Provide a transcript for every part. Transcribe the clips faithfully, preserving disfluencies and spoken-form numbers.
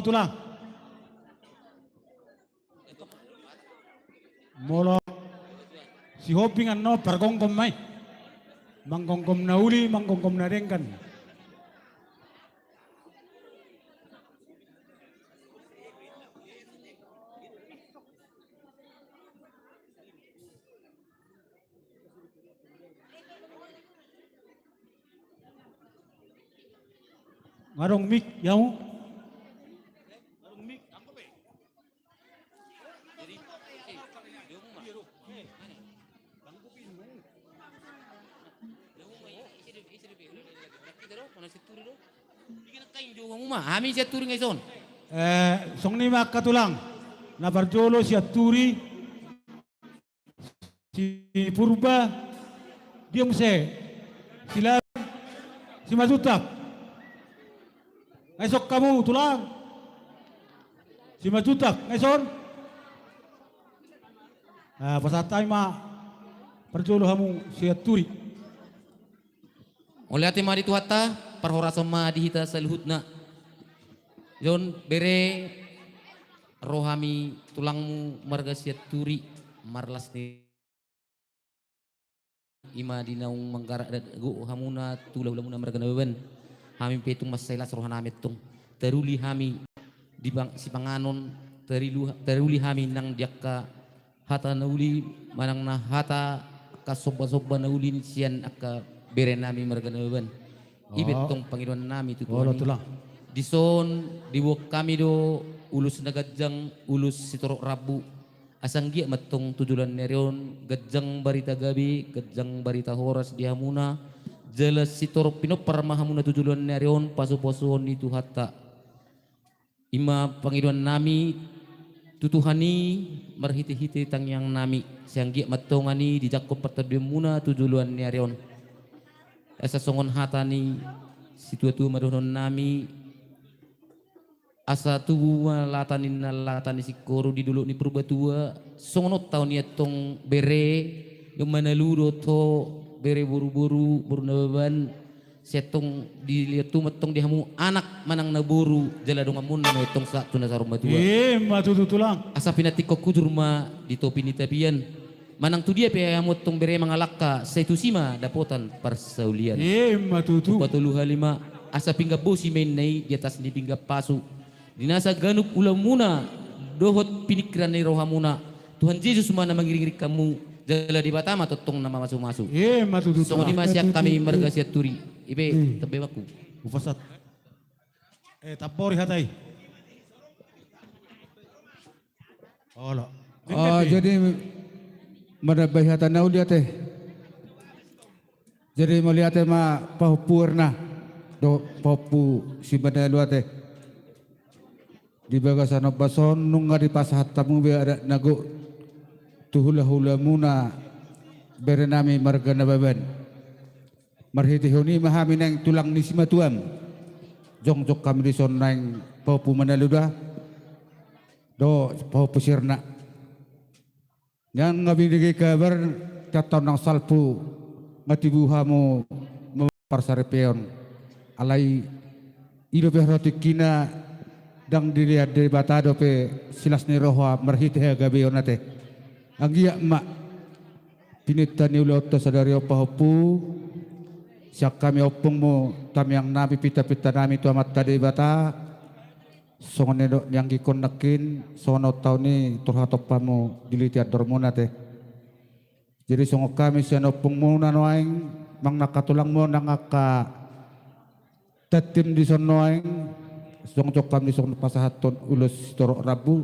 tulang. Molo Sihombing annon pargomgom ma i. Manggomgom na uli, manggomgom na denggan. Nga adong mik, ya mu? Hami Sianturi nga ison. Eh, songon i ma angka tulang. Na parjolo Sianturi. Si Purba, dia muse. Silaban, Simanjuntak. Nga ison hamu tulang. Simanjuntak, nga ison. Ah, pasahat hami ma parjolo hamu Sianturi. Mauliate ma di Tuhanta, parhorasan ma di hita saluhutna. Jon, bere, ro hami tulangmu marga Sianturi, marlas ni i ma di naung manggarar adat, gogo hamuna tu hulahulamuna marga Nababan. Hami pe tung mansai las rohanami antong. Taruli hami di bang-, sipanganon, tarilu-, taruli hami nang di angka hata na uli, manang na hata angka sombasomba na uli sian angka berenami marga Nababan. I pe antong pangidoannami tu Tuhan i. Dison diboan hami do ulos na ganjang, ulos sitorop rambu. Asa anggiat ma antong tu joloan ni ari on ganjang barita gabe, ganjang barita horas di hamuna, jala sitorop pinompar ma hamuna tu joloan ni ari on pasupasuon ni Tuhanta. I ma pangidoannami tu Tuhan i marhitehite tangiangnami, sai anggiat ma antong i dijangkon partanduanmuna tu joloan ni ari on. Asa songon hata ni situatua ma dohononnami, asa tubu ma lata ninna lata ni singkoru di dolok ni Purbatua, songon on taon ni antong bere, na manalu dohot ho bere boruboru, boru Nababan, sai antong dilehon tubu ma antong di hamu anak manang na boru, jala donganmuna na antong sahat tu na saur matua. I ma tutu tulang. Asa pinantikhon hujur ma di topi ni tapian. Manang tu dia pe hamu antong bere mangalangka, sai tusi ma dapotan parsaulian. I ma tutu. Patolu hali ma, asa pinggan bosi ma inna i di atas ni pinggan pasu. Di nasa ganup ulaonmuna dohot piningkiran ni rohamuna, Tuhan Jesus ma na mangiringiring hamu, jala Debata ma tongtong na mamasumasu. I ma tutu. Songon i ma sian hami marga Sianturi. I pe, hmm, tambai ma hu. Hupasahat. Eh, tampori hata i. Olo. Oh, jadi manambai hata na uli ate. Jadi mauliate ma pahompu Erna dohot pahompu Simanalu ate. Di bagasan ombas on nunga dipasahat hamu be adat na gok tu hulahulamuna berenami marga Nababan. Marhitehon i ma hami naeng tulang ni simatuam. Jongjong hami dison naeng pahompu Manalu da. Dohot pahompu Sirna. Nian nga binege kabar, tiap taon nang salpu nga tibu hamu parsaripeon. Alai i dope ro tingkina, ndang dilehon Debata dope silas ni roha marhite hagabeon ate. Anggiat ma Pinta ni ulaonta sadari on pahompu, sian hami ompungmu, tangiangnami, pintapintanami tu Amanta Debata, songon na nidok ni anggiku nangkin, songon on taon i tor hatop hamu dilehon andormuna ate. Jadi songon hami sian ompungmuna nuaeng, manang angka tulangmu nang angka tantim dison nuaeng, jongjong hami dison pasahathon ulos sitorop rambu.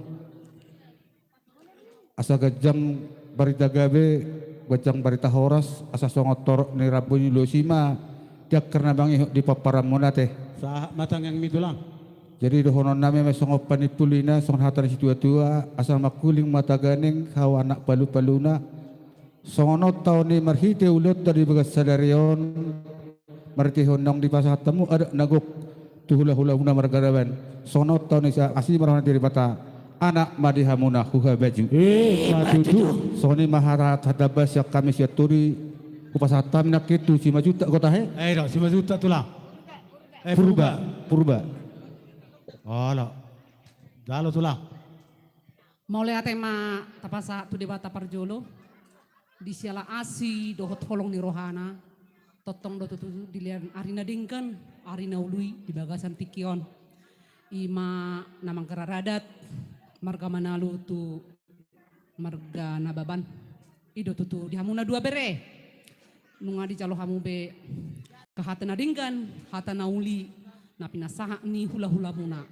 Asa ganjang barita gabe, ganjang barita horas, asa songon torop ni rambu ni ulos i ma di angka na mangihut di pomparanmuna ate. Sahat ma tangiangmi tulang. Jadi dohononnami ma songon panimpulina, songon hata ni situatua, asa mangkuling ma taganing, hau anak palupaluna. Songon on taon i marhite ulaonta di bagas sadari on, marhitehon naung dipasahat hamu adat na gok tu hulahulamuna marga Nababan. Songon on taon i, asi ma roha ni Debata, anak ma di hamuna huhabaju. Eh, patutu. Songon i ma hata-hata na bahen sian hami Sianturi, hupasahat hami nangkin tu Simanjuntak, gok tahe? Eh, do, Simanjuntak tulang. Eh, Purba. Purba. Olo. Jalo tulang. Mauliate ma tapasahat tu Debata parjolo, di siala asi dohot holong ni rohana, tongtong do tutu dilehon ari na denggan, ari na uli di bagasan tingki on. I ma na manggarar adat, marga Manalu tu marga Nababan. I do tutu di hamu na dua bere. Nunga dijalo hamu be angka hata na denggan, hata na uli, na pinasahat ni hula-hulamuna.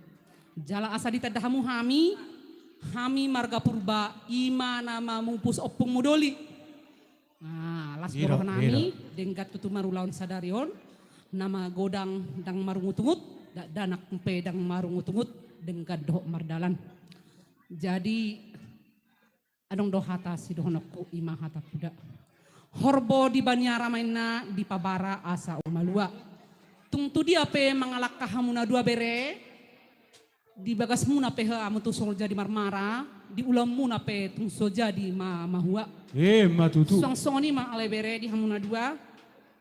Jala asa ditanda hamu hami, hami marga Purba, i ma na mamupus ompungmu doli. Ah, las do rohanami, denggan tutu marulaon sadari on, na magodang ndang marungut-ungut, dakdanak pe ndang marungut-ungut, denggan dohot mardalan. Jadi, adong do hata sidohononku, i ma hata poda. Horbo di baniara ma inna, dipabara asa umalua. Tung tu dia pe mangalangka hamu na dua bere, di bagasmuna pe hamu tung so jadi marmara, di ulaonmuna pe tung so jadi ma mahua. I ma tutu. Suang songon i ma ale bere di hamu na dua.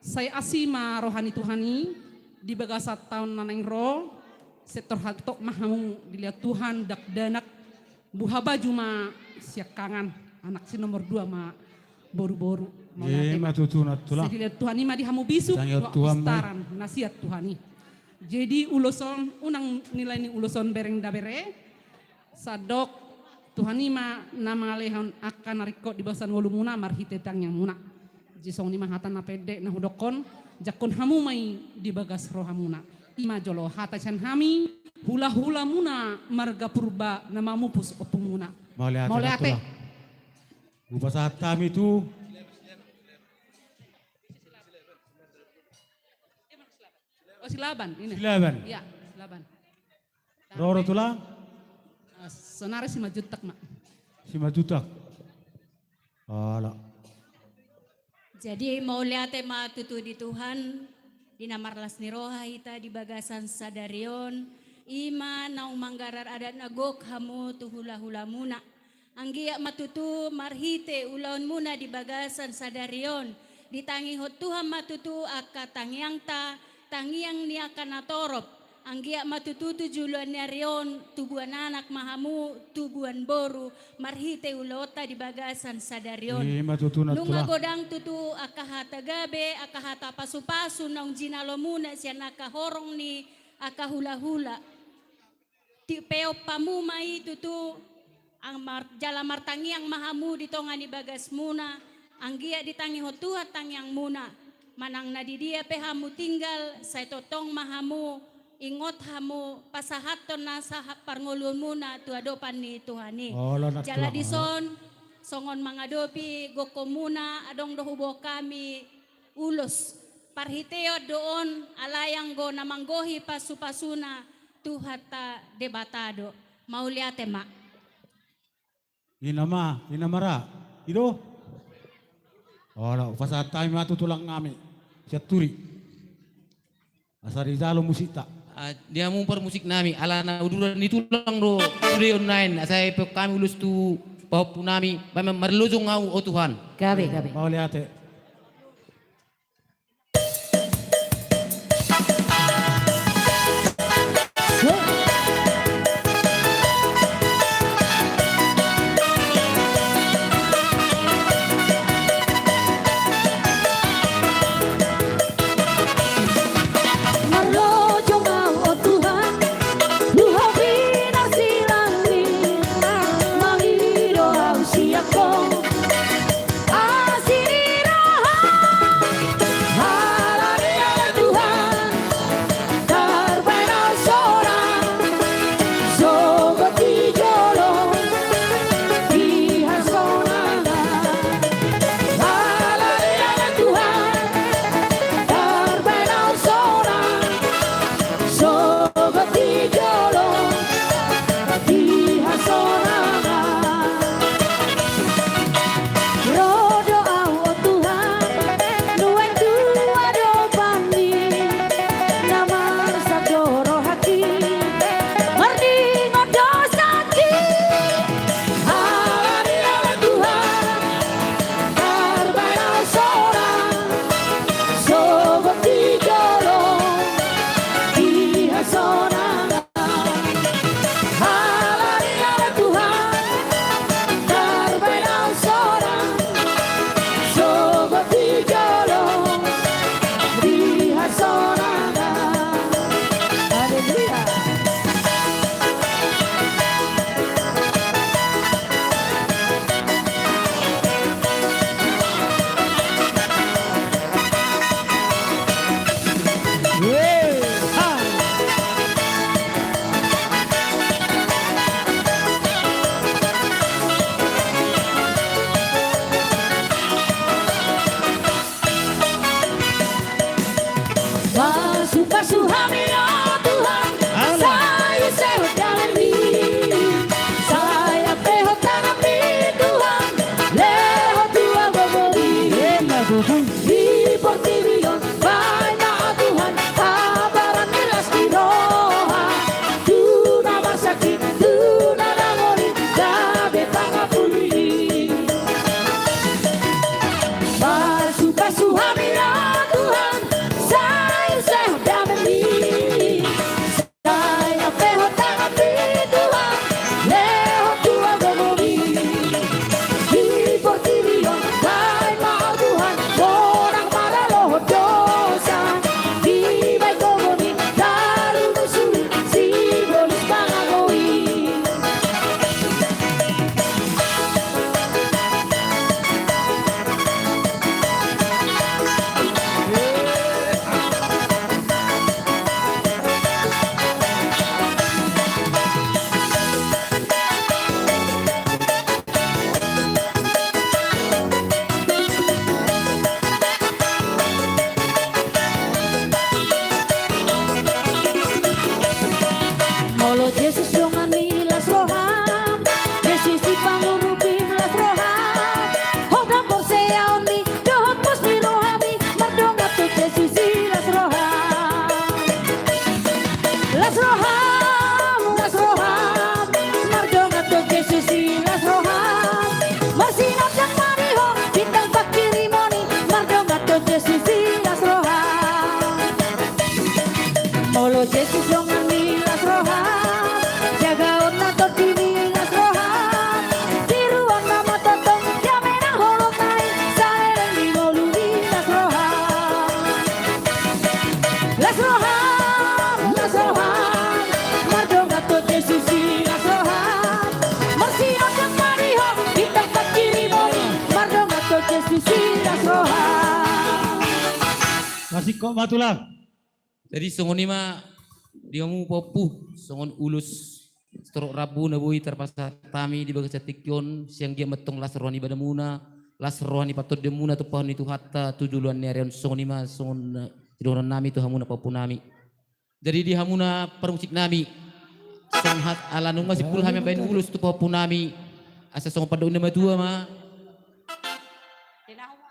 Sai asi ma roha ni Tuhan i, di bagasan taon na naeng ro, sai torhantop ma hamu dilehon Tuhan dakdanak, buha baju ma siangkangan, anak si nomor dua ma boru-boru. I ma tutu na tulang. Sai dilehon Tuhan i ma di hamu bisuk, dohot pistaran na sian Tuhan i. Jadi ulos on, unang nilai ni ulos on bereng da bere, sandok Tuhan i ma na mangalehon angka na ringkot di bagasan ngolumuna marhite tangiangmuna. Jadi songon i ma hata na pendek na hudokkon, jangkon hamu ma i di bagas rohamuna. I ma jolo hata sian hami, hula-hulamuna marga Purba na mamupus ompungmuna. Mauliate. Mauliate. Hupasahat hami tu. Oh, Silaban, ini. Silaban. Iya, Silaban. Ro do tulang? Ah, sonari Simanjuntak ma. Simanjuntak. Ala. Jadi mauliate ma tutu di Tuhan, di na marlas ni roha hita di bagasan sadari on, i ma naung manggarar adat na gok hamu tu hula-hulamuna. Anggiat ma tutu marhite ulaonmuna di bagasan sadari on, ditangihon Tuhan ma tutu angka tangiangta, tangiang ni angka na torop. Anggiat ma tutu tu joloan ni ari on, tubuan anak ma hamu, tubuan boru, marhite ulaonta di bagasan sadari on. I ma tutu na tulang. Nunga godang tutu angka hata gabe, angka hata pasu-pasu naung jinalomuna sian angka horong ni angka hula-hula. Tipeop hamu ma i tutu, ang mar-, jala martangiang ma hamu di tonga ni bagasmuna, anggiat ditangihon Tuhan tangiangmuna, manang na di dia pe hamu tinggal, sai tongtong ma hamu, ingot hamu, pasahathon na sahat parngoluonmuna tu adopan ni Tuhan i. Jala dison, songon mangadopi gokhonmuna, adong do huboan hami ulos. Parhitean do on, alai anggo na manggohi pasu-pasuna, Tuhanta Debata do. Mauliate ma. Ina ma, ina ma ra. I do? Olo, hupasahat hami ma tu tulang nami. Sianturi. Asa dijalo musikta. Ah, di hamu parmusik nami, ala na uduran ni tulang do, sude on naeng, asa dipeop hami ulos tu pahompu nami, ba-, marlojong ahu, o Tuhan. Gabe, gabe. Mauliate. Kok ma tulang. Jadi songon i ma di hamu pahompu, songon ulos sitorop rambu na boi tarpasahat hami di bagasan tingki on, sai anggiat ma antong las roha ni badanmuna, las roha ni partondianmuna tumpahon ni Tuhanta tu joloan ni ari on. Songon i ma songon, eh, sidohonon nami tu hamu na pahompu nami. Jadi di hamu na parmusik nami, songon hata ala nunga simpul hami mambahen ulos tu pahompu nami, asa songon pandohan ni na matua ma.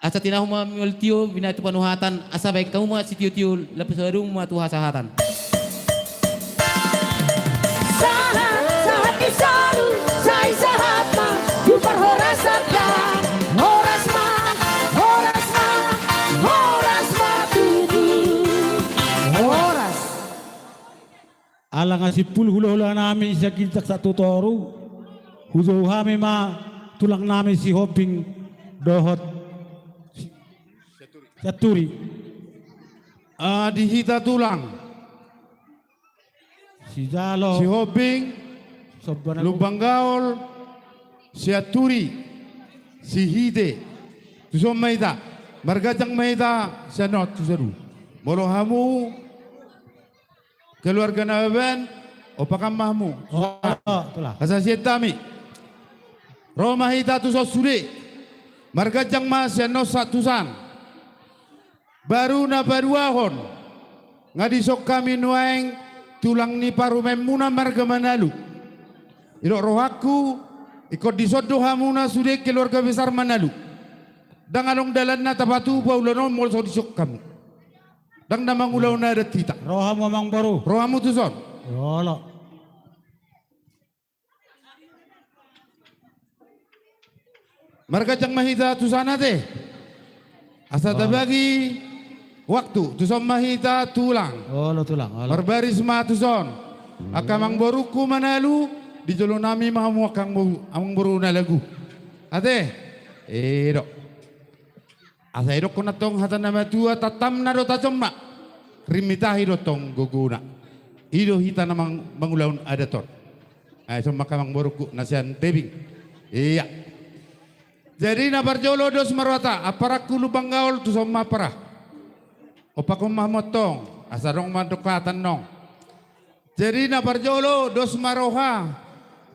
Asa tinahu ma miol tio, binahen tu panuhatan, asa bahen hamu ma sitio-tio, lape saluhutna ma tu hasahatan. Sahat, sahat ni solu, sai sahat ma tu parhorasan da. Horas ma, horas ma, horas ma tutu. Horas. Ala nga simpul hula-hula nami sian ginjang sahat tu toru, hujou hami ma tulang nami Sihombing dohot Si-, Sianturi. Ah, di hita tulang. Sijalo. Sihombing, Sombanagu. Lumban Gaol, Sianturi, Sihite. Tuson ma hita. Marganjang ma hita sian on tu sadulu. Molo hamu keluarga Nababan, ompakan ma hamu. Oh, tulang. Hasahatan nami. Ro ma hita tuson sude. Marganjang ma sian on sahat tusan. Baru na paduahon, nga dison hami nuaeng tulang ni parumaenmuna marga Manalu. Didok rohangku, ingkon dison do hamuna sude keluarga besar Manalu. Ndang adong dalanna tapatupa ulaon on molo so dison hamu. Ndang na mangulahon adat hita. Ro hamu amangboru. Ro hamu tuson. Olo. Marganjang ma hita tusan ate. Asa tabagi waktu, tuson ma hita tulang. Olo tulang, olo. Marbaris ma tuson. Angka amangborungku Manalu, di jolo nami ma hamu angka amangboru, amangboru Nalagu. Ate. Edo. Asa idokkon antong hata na matua, tantanna do tajom ma. Rimitahi do antong gogona. I do hita na mang-, mangulahon adat on. Ai, tuson ma angka amangborungku na sian Tebing. Ia. Jadi na parjolo dos ma rohanta, amparangku Lumban Gaol tuson ma ampara. Ompakhon ma hamu antong, asa adong ma dongkatan nong. Jadi na parjolo dos ma roha,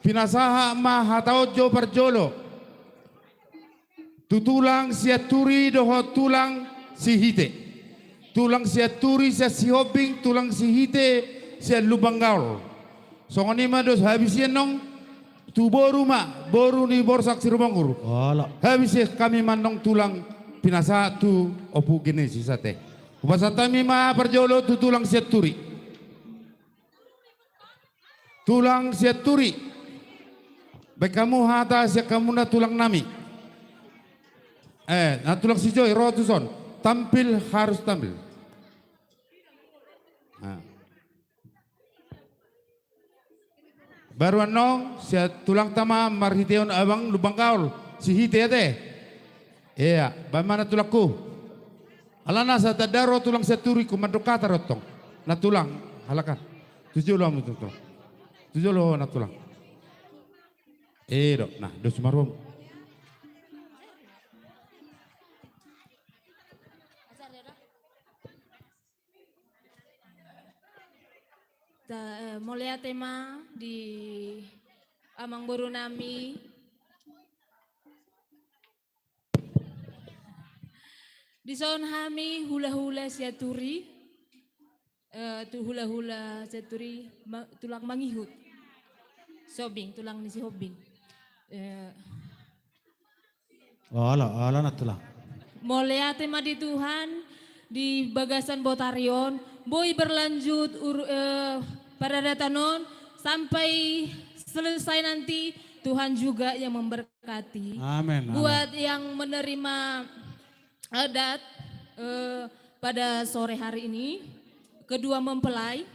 pinasahat ma hata on jo parjolo. Tu tulang Sianturi dohot tulang Sihite. Tulang Sianturi sian Sihombing, tulang Sihite sian Lumban Gaol. Songon i ma dos habis i annon tu boru ma, boru ni Borsak Sirumonggur. Olo. Habis i hami ma annon tulang pinasahat tu Ompu Genesis ate. Hupasahat hami ma parjolo tu tulang Sianturi. Tulang Sianturi. Baen hamu hata sian hamuna tulang nami. Eh, na tulang si Joy, ro tuson. Tampil, harus tampil. Nah. Baru annon, sian tulangta ma marhitehon abang Lumban Gaol, Sihite ate. Ia, baen ma na tulangku. Alana asa tanda ro tulang Sianturi, ingkon mandongkatan ro antong. Na tulang, halak an. Tu jolo hamu tutu. Tu jolo na tulang. Edo, nah, dos ma rohamu. Ta-, eh, mauliate ma di amangboru nami. Dison hami hulahula Sianturi, eh, tu hulahula Sianturi ma-, tulang mangihut. Sihombing, tulang ni Sihombing. Eh, Olo, olo na tulang. Mauliate ma di Tuhan, di bagasan botari on, boi berlanjut ur-, eh, paradatan on, sampai selesai nanti, Tuhan juga yang memberkati. Amin, amin. Buat yang menerima adat, eh, pada sore hari ini, kedua mempelai,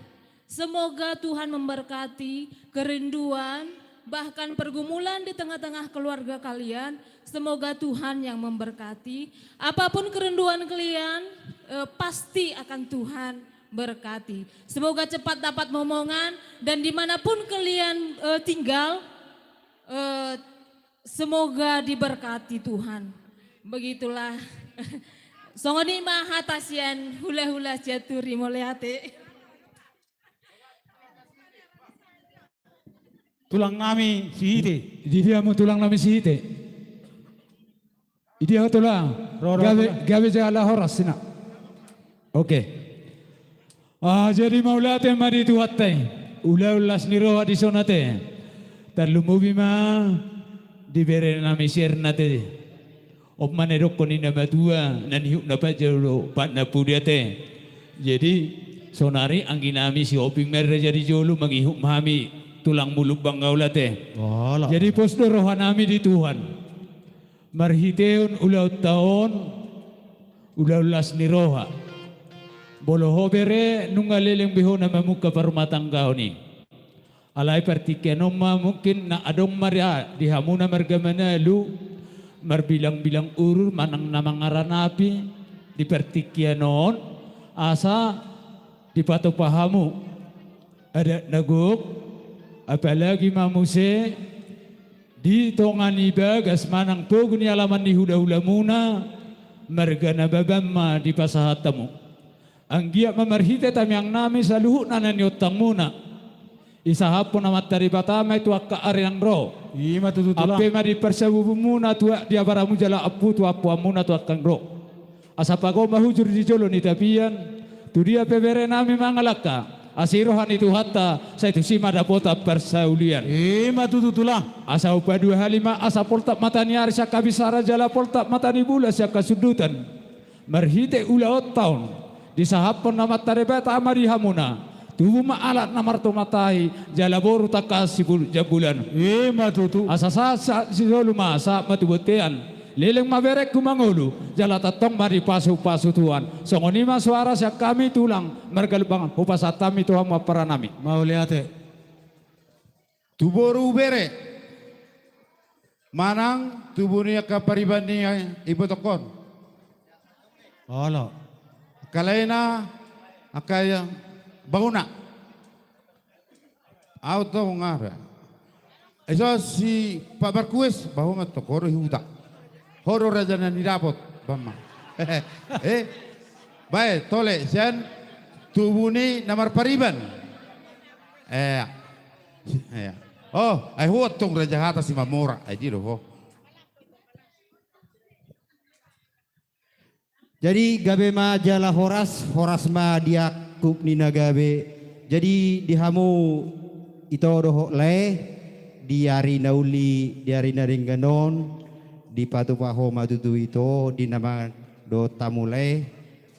semoga Tuhan memberkati kerinduan, bahkan pergumulan di tengah-tengah keluarga kalian. Semoga Tuhan yang memberkati. Apapun kerinduan kalian, eh, pasti akan Tuhan berkati. Semoga cepat dapat momongan dan dimanapun kalian, eh, tinggal, eh, semoga diberkati Tuhan. Begitulah. Songon i ma hata sian hulahula Sianturi, mauliate. Tulang nami Sihite. Di dia hamu tulang nami Sihite? Di dia ho tulang? Ro, ro, gabe, tulang. Gabe jala horas, Ina. Oke. Ah, jadi mauliate ma di Tuhanta i. Ulaon las ni roha di son ate. Tarlumobi ma di bere nami Siernat i. On ma na nidokkon ni na matua, na nihut na paja do, pat na pudi ate. Jadi, sonari anggi nami Sihombing ma i raja di jolo, mangihut ma hami tulangmu Lumban Gaol ate. Jadi, pos do roha nami di Tuhan. Marhitehon ulaonta on, ulaon las ni roha. Molo ho bere, nunga leleng be ho na mamungka parrumatanggaon i. Alai partingkian on ma mungkin na adong ma di, di hamuna marga Manalu, marbilang-bilang urur manang na mangaranapi di partingkian on, asa dipatupa hamu adat na gok, apalagi ma muse di tonga ni bagas manang pogu ni alaman ni hulahulamuna, marga Nababan ma dipasahat hamu. Anggiat ma marhite tangiang nami saluhutna na niontangmuna. Isahaphon Amanta Debata ma i tu angka ari naeng ro. I ma tutu, tulang. Ampe ma di parsabubumuna tu a-, di abaramu jala ampu tu ampuanmuna tu angka naeng ro. Asa pagomo ma hujur di jolo ni tapian, tu dia pe bere nami mangalangka, asi roha ni Tuhanta, sai tusi ma dapotan parsaulian. I ma tutu, tulang. Asa upa dua hali ma, asa poltak mata ni ari sian habisara jala poltak mata ni bulan sian hasundutan. Marhite ulaonta on, disahaphon Amanta Debata ma di hamuna, tubu ma anak na martomatahi, jala boru tangkas sibulan jambulan. I ma tutu. Asa sahat, sahat sisolu ma, sahat ma tu bontean. Leleng ma berengku mangolu, jala tongtong ma dipasupasu Tuhan. Songon i ma soara sian hami tulang marga Lumban, hupasahat hami tu hamu ampara nami. Mauliate. Tu boru, bere, manang tubu ni angka pariban ni ibotongkon. Olo. Angka laena, angka, ia, bahuna. Au tong ara. Iso si Pak Markues, bahuna tong, ho do i huta. Ho do raja na nidapot, bamma. Eh, bae, tole, sian tubu ni na marpariban. Eh, Ia. Oh, ai ho antong raja hata Simamora, ai dia do ho. Jadi gabe ma jala horas, horas ma di angkup ni na gabe. Jadi di hamu ito dohot lae, di ari na uli, di ari na denggan on, dipatupa ho ma tutu ito, di na mandohot hamu lae,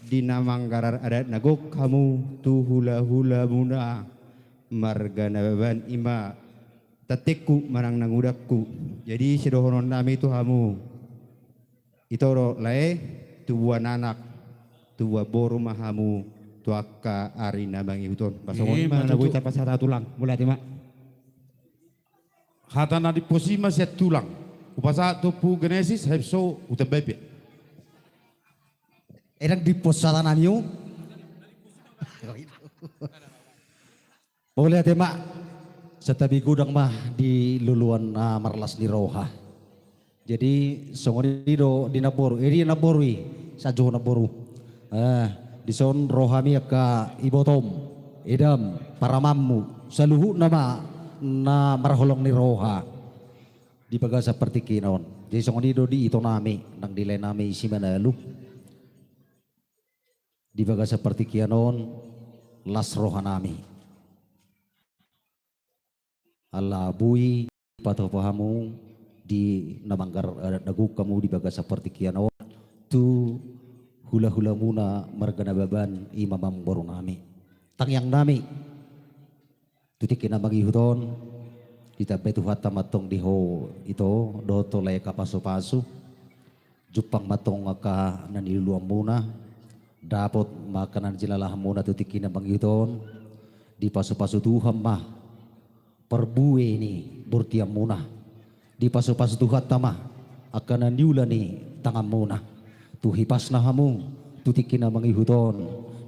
di na manggarar adat na gok hamu tu hulahulamuna. Marga Nababan i ma tantengku manang nangudangku. Jadi sidohonon nami tu hamu, ito dohot lae, tubuan anak, tubuan boru ma hamu tu angka ari na mangihut on. Songon i ma na boi tapasahat tulang. Mauliate ma. Hata na diposi ma sian tulang. Hupasahat tu Ompu Genesis, habis on hutambai pe. Ndang dipos hata nami on. Mauliate ma, santabi godang ma di loloan na marlas ni roha. Jadi songon i do di namboru, eh, di namboru i, sajo namboru. Eh, dison ro hami angka ibotom, edam, paramanmu, saluhutna ma na marholong ni roha di bagasan partingkian on. Jadi songon i do di ito nami, nang di lae nami Simanalu. Di bagasan partingkian on, las roha nami. Ala boi patupa hamu di na manggarar adat na gok hamu di bagasan partingkian on, tu hulahulamuna marga Nababan i ma amangboru nami. Tangiang nami. Tu tingki na mangihut on, ditambai Tuhanta ma antong di ho ito, dohot ho lae angka pasupasu, jumpang ma antong angka na niluluanmuna, dapot ma angka na jinalahanmuna tu tingki na mangihut on, dipasupasu Tuhan ma parbue ni bortianmuna. Dipasupasu Tuhanta ma angka na niula ni tanganmuna. Tu hipasna hamu, tu tingki na mangihut on,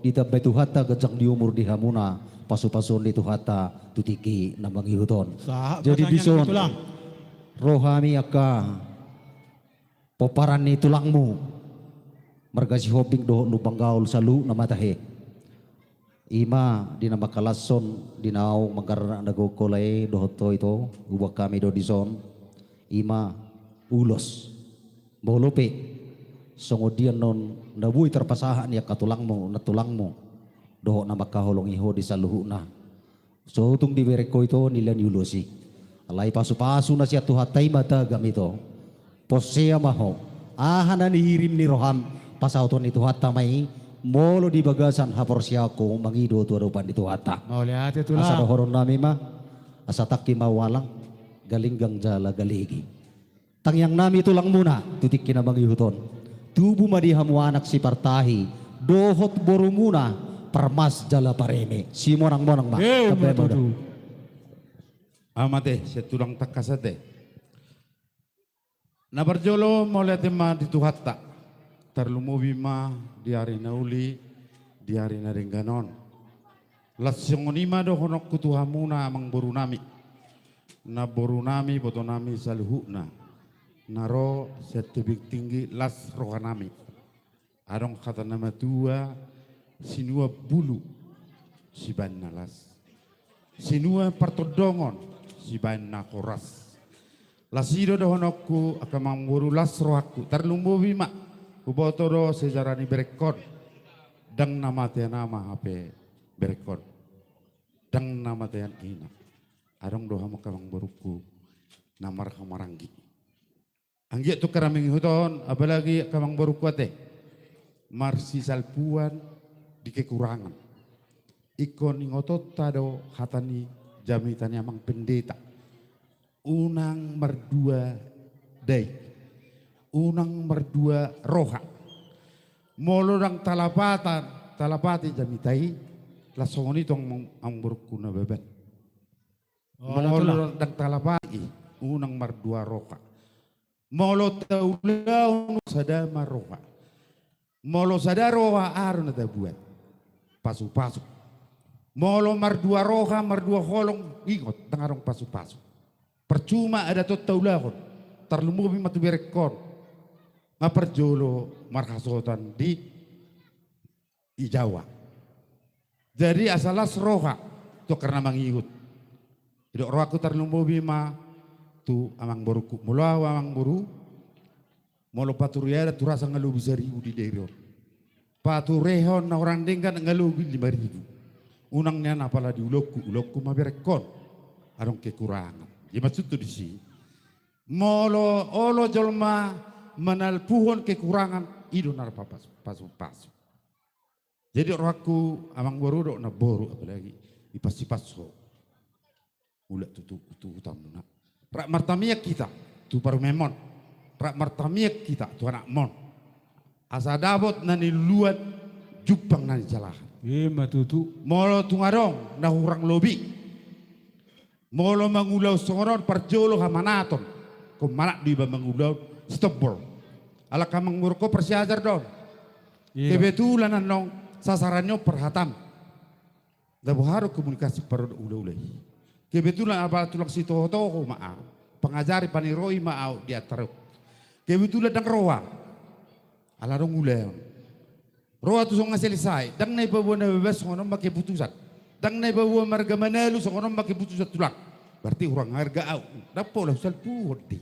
ditambai Tuhanta ganjang ni umur di hamuna, pasupasuon ni Tuhanta tu tingki na mangihut on. Jadi dison ro hami angka pomparan ni tulangmu, Marga Sihombing dohot Lumban Gaol saluhutna ma tahe. I ma di na mangkalashon di naung manggarar anak na gogo lae dohot ho ito, huboan hami do dison. I ma ulos. Molo pe songon dia annon na boi tarpasahat ni angka tulangmu, nantulangmu dohot na mangkaholongi ho di saluhutna. So tung dibereng ho ito nilai ni ulos i. Alai pasupasu na sian Tuhanta i ma tagam ito. Porsea ma ho. Aha na nihirim ni roham, pasahaton ni Tuhanta ma i, molo di bagasan haporseaonmu mangido tu adopan ni Tuhanta. Mauliate, Tulang. Asa dohonon nami ma, asa tangki ma ualang, galinggang jala galigi. Tangiang nami tulangmuna, tu tingki na mangihut on. Tubu ma di hamu anak sipartahi, dohot borumuna, parmas jala pareme. Simonang-monang ma. Eh, tambai ma tutu. Amate, sian tulang tangkas ate. Na parjolo, mauliate ma di Tuhanta. Tarlumobi ma di ari na uli, di ari na denggan on. Laos songon i ma dohononku tu hamuna amangboru nami, namboru nami, boto nami saluhutna, na ro sian tebing tinggi las roha nami. Adong hata na matua, sinuan bulu sibaen na las, sinuan partondongon sibaen na horas. Las i do dohononku, angka amangboru, las rohangku. Tarlumobi ma, huboto do sejarah ni berengkon. Ndang na matean ama hape berengkon. Ndang na matean ina. Adong do hamu angka amangborungku na marhaha maranggi. Anggiat tu angka na mangihut on, apalagi angka amangborungku ate, marsisalpuan di kekurangan. Ingkon ingotonta do hata ni jamita ni amang pendeta. Unang mardua dai, unang mardua roha. Molo ndang talapatan, talapati jamita i, las songon i tu amang, amangborungku Nababan. Oh, molo ndang talapati, unang mardua roha. Molo taulahon, sada ma roha. Molo sada roha, aha do na tabuat? Pasupasu. Molo mardua roha, mardua holong, ingot, ndang adong pasupasu. Percuma adaton taulahon, tarlumobi ma tu berengkon. Nga parjolo marhasohotan di i Jawa. Jadi asa las roha tu angka na mangihut. Didok rohangku tarlumobi ma tu amangborungku. Molo ahu amangboru, molo pature adat hurasa nga lobi saribu di daerah on. Paturehon na hurang denggan nga lobi lima ribu. Unang nian apala di ulaonku, ulaonku ma berengkon. Adong kekurangan. Jadi maksudhu disi, molo olo jolma manalpuhon kekurangan, i do na pasu, pasu, pasu. Jadi rohangku amangboru dohot namboru, apalagi dipasipas ho. Mulak tu, tu, tu hutamuna. Rap martamiang hita tu parumaenmon. Rap martamiang hita tu anakmon. Asa dapot na niluluan, jumpang na nijalahan. Ima tutu. Molo tung adong na hurang lobi, molo mangulahon songon on, parjolo hamanaton. Ingkon manat do iba mangulahon sitombol. Ala angka amangborungku parsiajar do on. Iya. Kebetulan annon sasaran ni on parhatam. Ndang boha do komunikasi parodok hulahula i. Kebetulan apala tulang sitohotoho ma ahu. Pangajari paniroi ma ahu di antara on. Kebetulan ndang roa. Ala adong ulaon. Roa tu songon selesai. Ndang na ipaboa Nababan songon on ma keputusan. Ndang na ipaboa marga Manalu songon on ma keputusan tulang. Berarti hurang harga ahu. Ndang pola husalpuhon do i.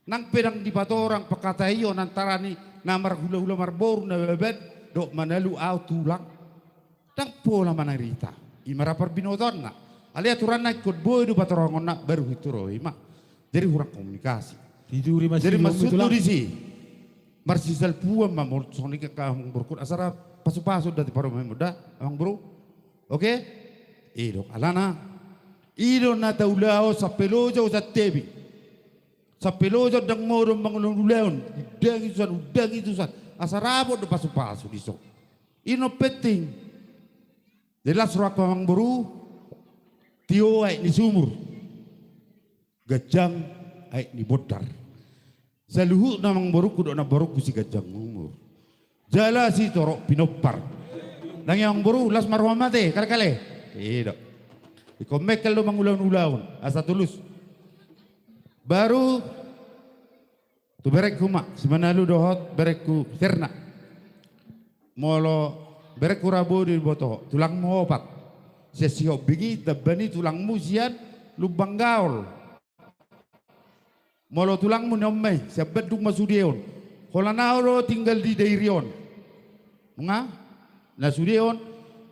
Nang pe ndang dipatorang pangkataion antara ni na marhulahula marboru Nababan dohot Manalu ahu tulang. Ndang pola manarita. I ma ra parbinotoanna. Alai aturanna ingkon boi do patorangonna baru hutoroi ma. Jadi hurang komunikasi. Jadi maksudhu disi, marsisalpuan ma molo songon i angka amangborungku, asa ra pasupasu da tu parumaenmon da, amangboru. Oke? I do alana. I do na taulahon sampe loja tu tebing. Sampe loja ndang modom mangulahon ulaon. Undangi tusan, undangi tusan. Asa dapot do pasupasu dison. I na penting. Jadi las rohangku amangboru, tio aek ni sumur, ganjang aek ni bondar. Saluhutna amangborungku dohot namborungku siganjang umur. Jala sitorop pinompar. Ndang i amangboru, las ma roham ate, kalekale. I do. Ingkon mengkel do mangulahon ulaon, asa tulus. Baru tu berengku ma, si Manalu dohot berengku Serna. Molo berengku Rabu diboto, tulangmu opat. Sian Sihombing i, tamba ni tulangmu sian Lumban Gaol. Molo tulangmu na on ma i, sian Bandung ma sude on. Holan ahu do tinggal di Dairi on. Nga? Na sude on,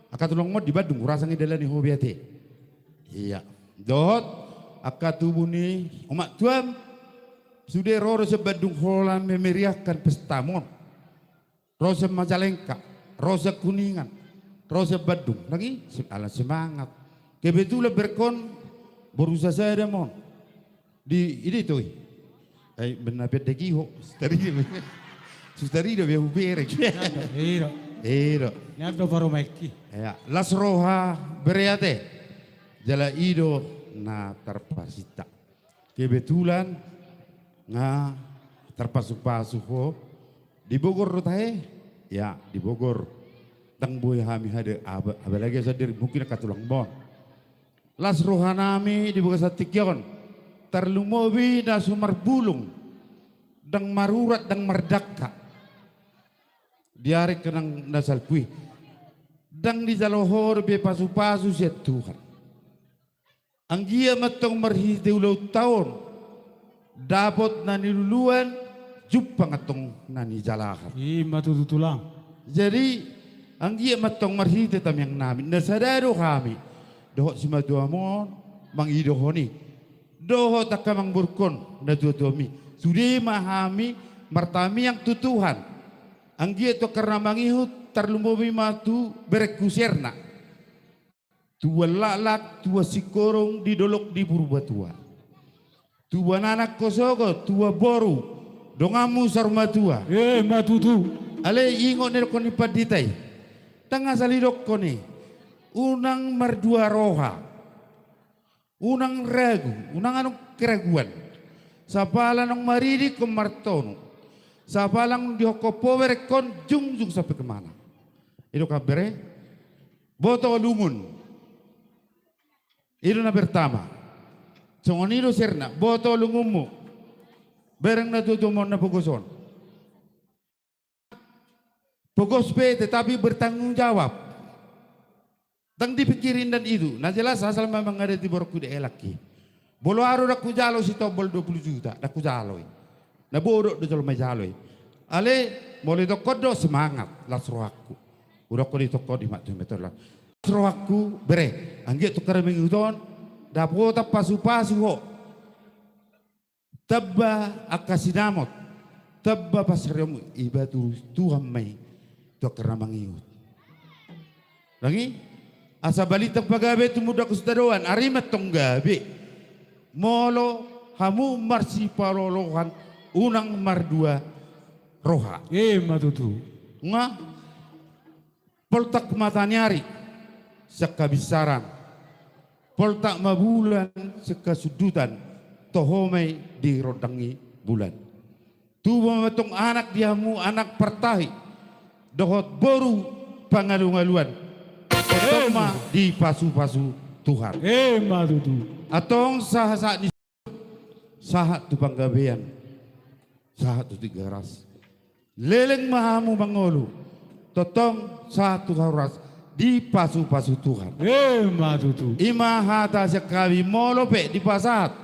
angka tulangmu on di Bandung, hurasa nangkin dalani ho be ate. Ia. Dohot, angka tubu ni omak tuam, sude ro do sian Bandung holan memeriahkan pestamu on. Ro sian Majalengka, ro sian Kuningan, ro sian Bandung. Lagi, se-, ala semangat. Kebetulan berengkon, boru sasada ma on. Di, i do i. Ai, bena pendek i ho. Sutari do. Sutari do, be hubereng. I do. I do. Nian do baru maiki. Ia, las roha bere ate. Jala i do na tarpasinta. Kebetulan nga tarpasupasu ho di Bogor do tahe. Ia, di Bogor. Ndang boi hami hadir, aba-, apalagi sandiri mungkin angka tulangmu on. Las rohanami di bagasan tingki on. Tarlumobi na so marbulung. Ndang marurat, ndang mardangka. Di ari na salpu i. Ndang dijalo ho dope pasupasu sian Tuhan. Anggiat ma antong marhite ulaonta on, dapot na niluluan, jumpang antong na nijalahan. I ma tutu tulang. Jadi, anggiat ma antong marhite tangiangnami, na sada do hami, dohot simatuam on, mangidohon i. Dohot angka amangborungkon, natuatuam i. Sude ma hami, martangiang tu Tuhan. Anggiat tu angka na mangihut, tarlumobi ma tu berengku Serna. Tuan laklak, tuan singkoru di dolok di Purbatua. Tuan anak ho sogot, tuan boru, donganmu saur matua. I ma tutu. Alai ingot na nidokkon ni pandita i. Ndang asal didokkon i. Unang mardua roha. Unang ragu, unang adong keraguan. Sapala naung maridi ingkon martonu. Sapala naung dihophop ho berengkon, jungjung sampe kemana. I do kan bere. Boto lungun. I do na pertama. Songon i do Serna, boto lungunmu. Bereng natuatuam on na pogos on. Pogos pe, tetapi bertanggung jawab. Ndang dipikiri indahan itu. Na jelas asal ma mangadati borungku di elak i. Molo ahu do ndang hujalo sitombol dua puluh juta, ndang hujalo i. Na bodok do jolma i jalo i. Alai, molo didokkon do semangat, las rohangku. Hudokkon didokkon i ma tu meter las rohangku, bere. Anggiat tu angka na mangihut on, dapotan pasupasu ho. Tamba angka sinamot, tamba pansarianmu, iba tu Tuhan ma i, tu angka na mangihut. Nang i, asa balintang pagabe tumundalhon sitadoan, ari ma antong gabe. Molo hamu marsipalolohan, unang mardua roha. I ma tutu. Nga, poltak mataniari sian habinsaran. Poltak ma bulan sian hasundutan, toho ma i di rondang ni bulan. Tubu ma antong anak di hamu, anak partahi, dohot boru pangalualuan. Antong ma dipasupasu Tuhan. I ma tutu. Antong sahat-sahat ni, sahat tu panggabean, sahat tu Tigaras. Leleng ma hamu mangolu, tongtong sahat tu hahoras, dipasupasu Tuhan. I ma tutu. I ma hata sian hami. Molo pe dipasahat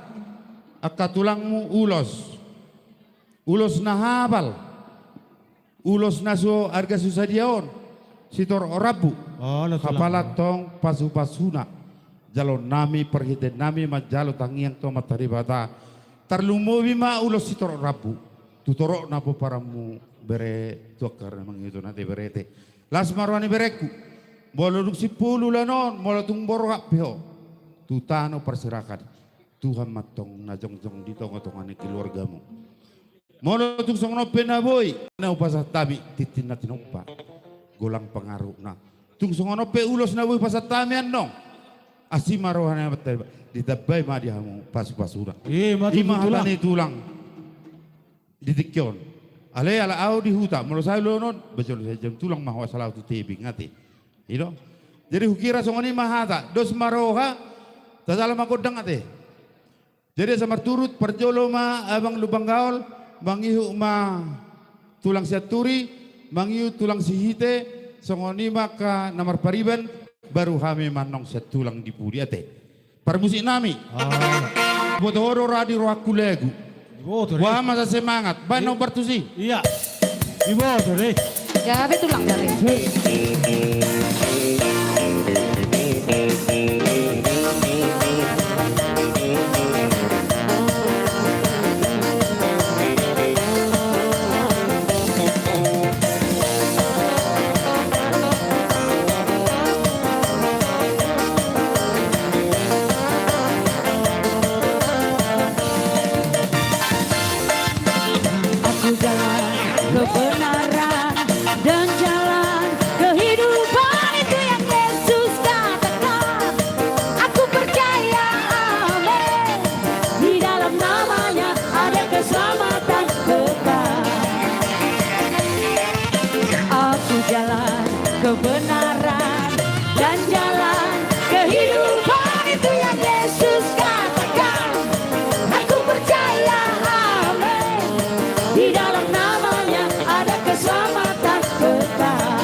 angka tulangmu ulos, ulos na hapal, ulos na so arga so sadia on, sitorop rambu. Olo, tulang. Hapala antong pasupasuna. Jaloonnami, parhiteannami manjalo tangiang tu Amanta Debata. Tarlumobi ma ulos sitorop rambu tu toropna pomparanmu, bere, tu angka na mangihut on ate, bere ate. Las ma roha ni berengku. Molo dung simpulu ulaon on, molo tung borhat pe ho, tu tano parserahan, Tuhan ma antong na jongjong di tongatonga ni keluargamu. Molo tung songon on pe na boi, na hupasahat hami tintin na tinompa, golang pangarahutna. Tung songon on pe ulos na boi hupasahat hami annon, asi ma roha ni Amanta Debata, ditambai ma di hamu pasupasuna. I ma tutu, tulang. I ma hata ni tulang di tingki on. Alai ala ahu di huta, molo sae ulaon on, bajolo sae jam tulang ma ho, asal ahu tu tebing ate. I do. Jadi hukira songon i ma hata, dos ma roha, tajalo ma gondang ate. Jadi asa marturut, parjolo ma abang Lumban Gaol, mangihut ma tulang Sianturi, Mangihut tulang Sihite, songon i ma angka na marpariban, baru hami ma annon sian tulang di pudi, ate. Parmusik nami. Ah. Boto ho do ra di rohangku lagu. Boto, boha ma semangat. Baen na umbar tusi. Iya. Iboto, deh. Gabe tulang, gabe. Aku jalan kebenaran dan jalan kehidupan, itu yang Yesus katakan. Aku percaya, amin. Di dalam namanya ada keselamatan kekal. Aku jalan kebenaran dan jalan kehidupan, itu yang Yesus katakan. Aku percaya, amin. Di dalam namanya ada keselamatan kekal.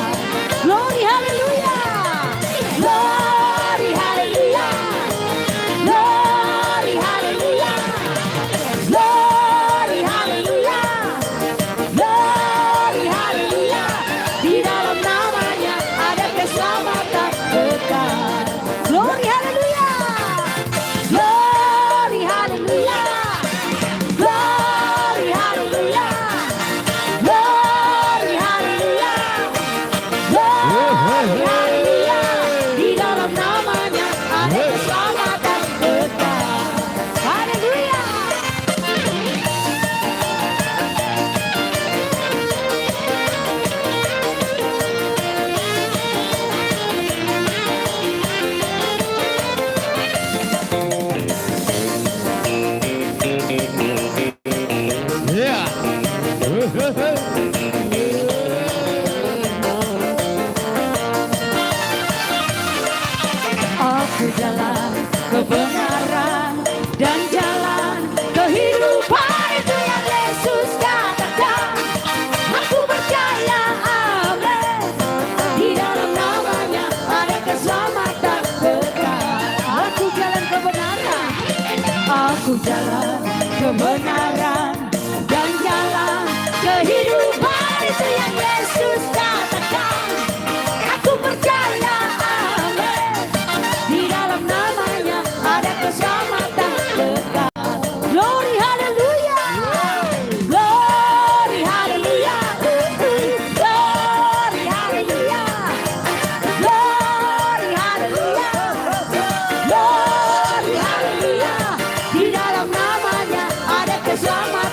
Glory, haleluya. Glory, haleluya. Glory, haleluya. Glory, haleluya. Glory, haleluya. Di dalam namanya ada keselamatan kekal. Glory, haleluya. Glory, haleluya. Glory, haleluya. Glory, haleluya. Glory, haleluya. Di dalam namanya ada keselamatan kekal. Haleluya. Aku jalan kebenaran dan jalan kehidupan, itu yang Yesus katakan. Aku percaya, amin. Di dalam namanya ada keselamatan kekal. Aku jalan kebenaran. Aku jalan kebenaran dan jalan kehidupan, itu yang Yesus katakan. Aku percaya, amin. Di dalam namanya ada keselamatan kekal. Glory, haleluya. Glory, haleluya. Glory, haleluya. Glory, haleluya. Glory, haleluya. Di dalam namanya ada keselamatan.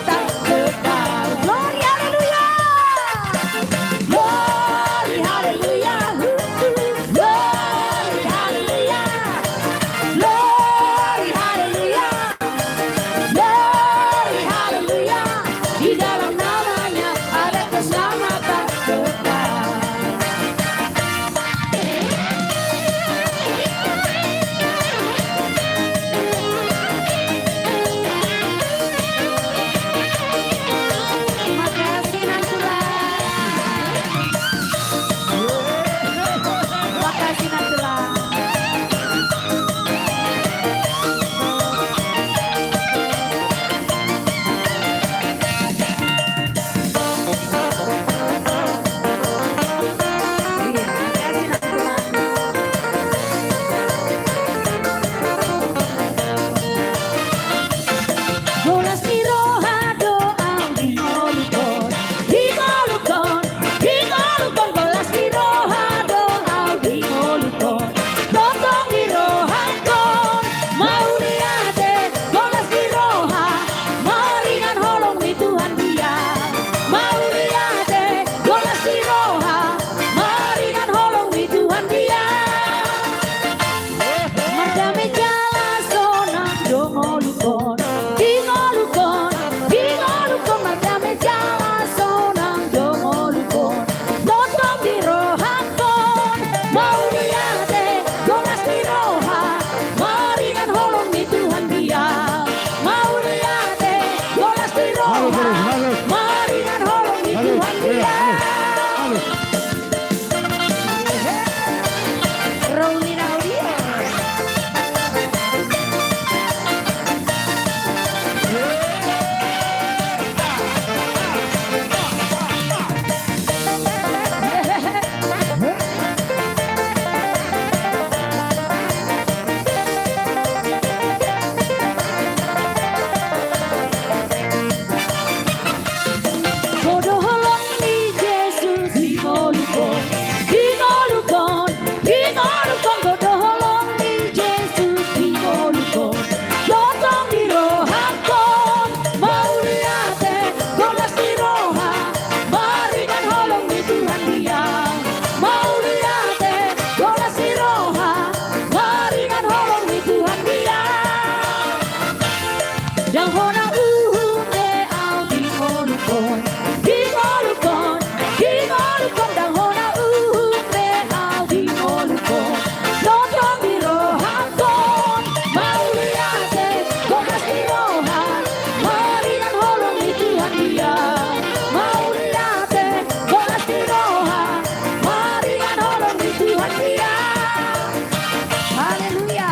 Haleluya.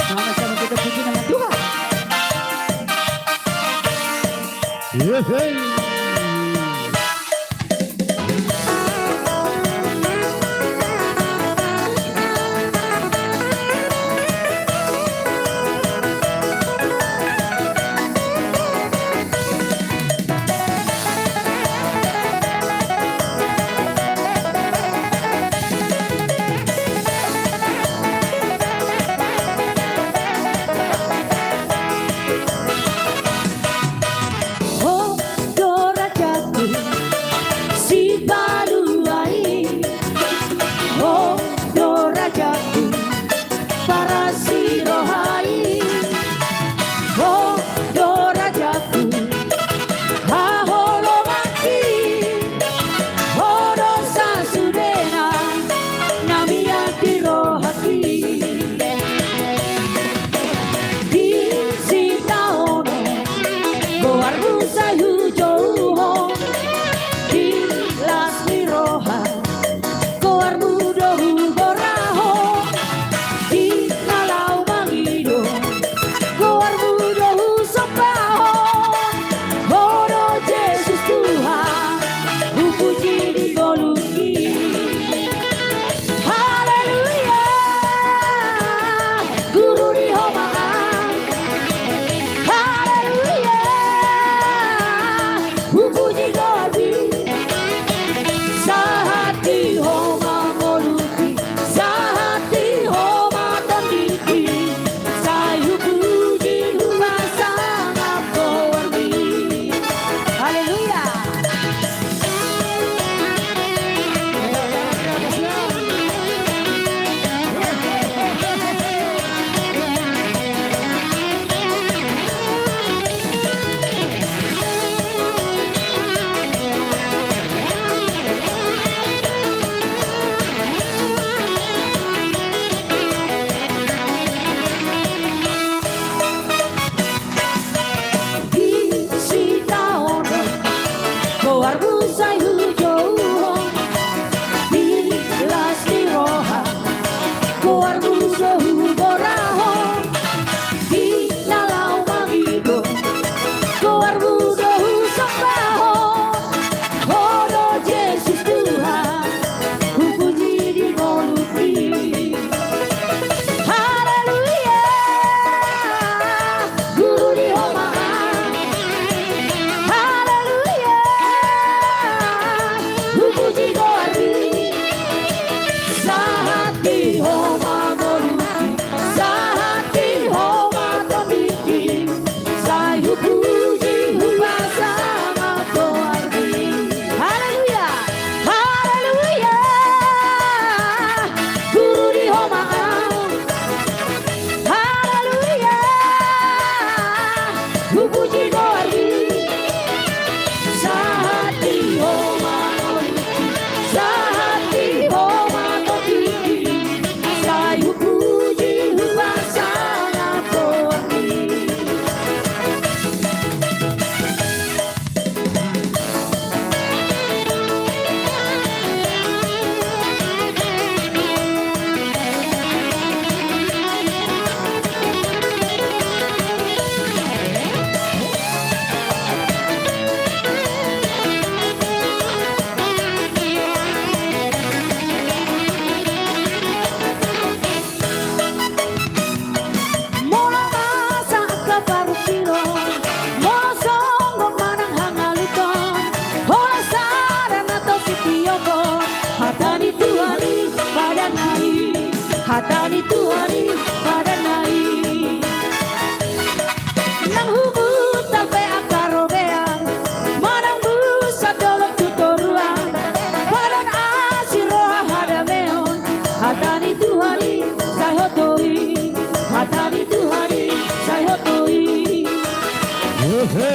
Sama-sama kita puji nama Tuhan. Yeay.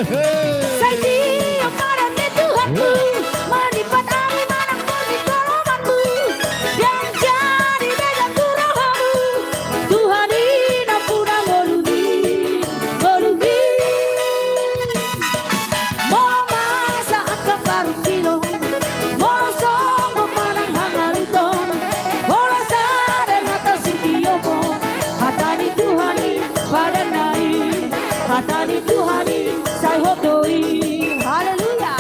Sai tiop padan ni Tuhanku, manimpat hami manang pur ni tolomanmu. Dang jadi degan tu rohamu, Tuhan i nampuna ngolumi, ngolumi. Molo masa angka parungkilon, molo songgop manang hangaluton, molo sada hata sitiopon, hata ni Tuhan i padanna i, hata ni Tuhan i sai hot do i. Haleluya.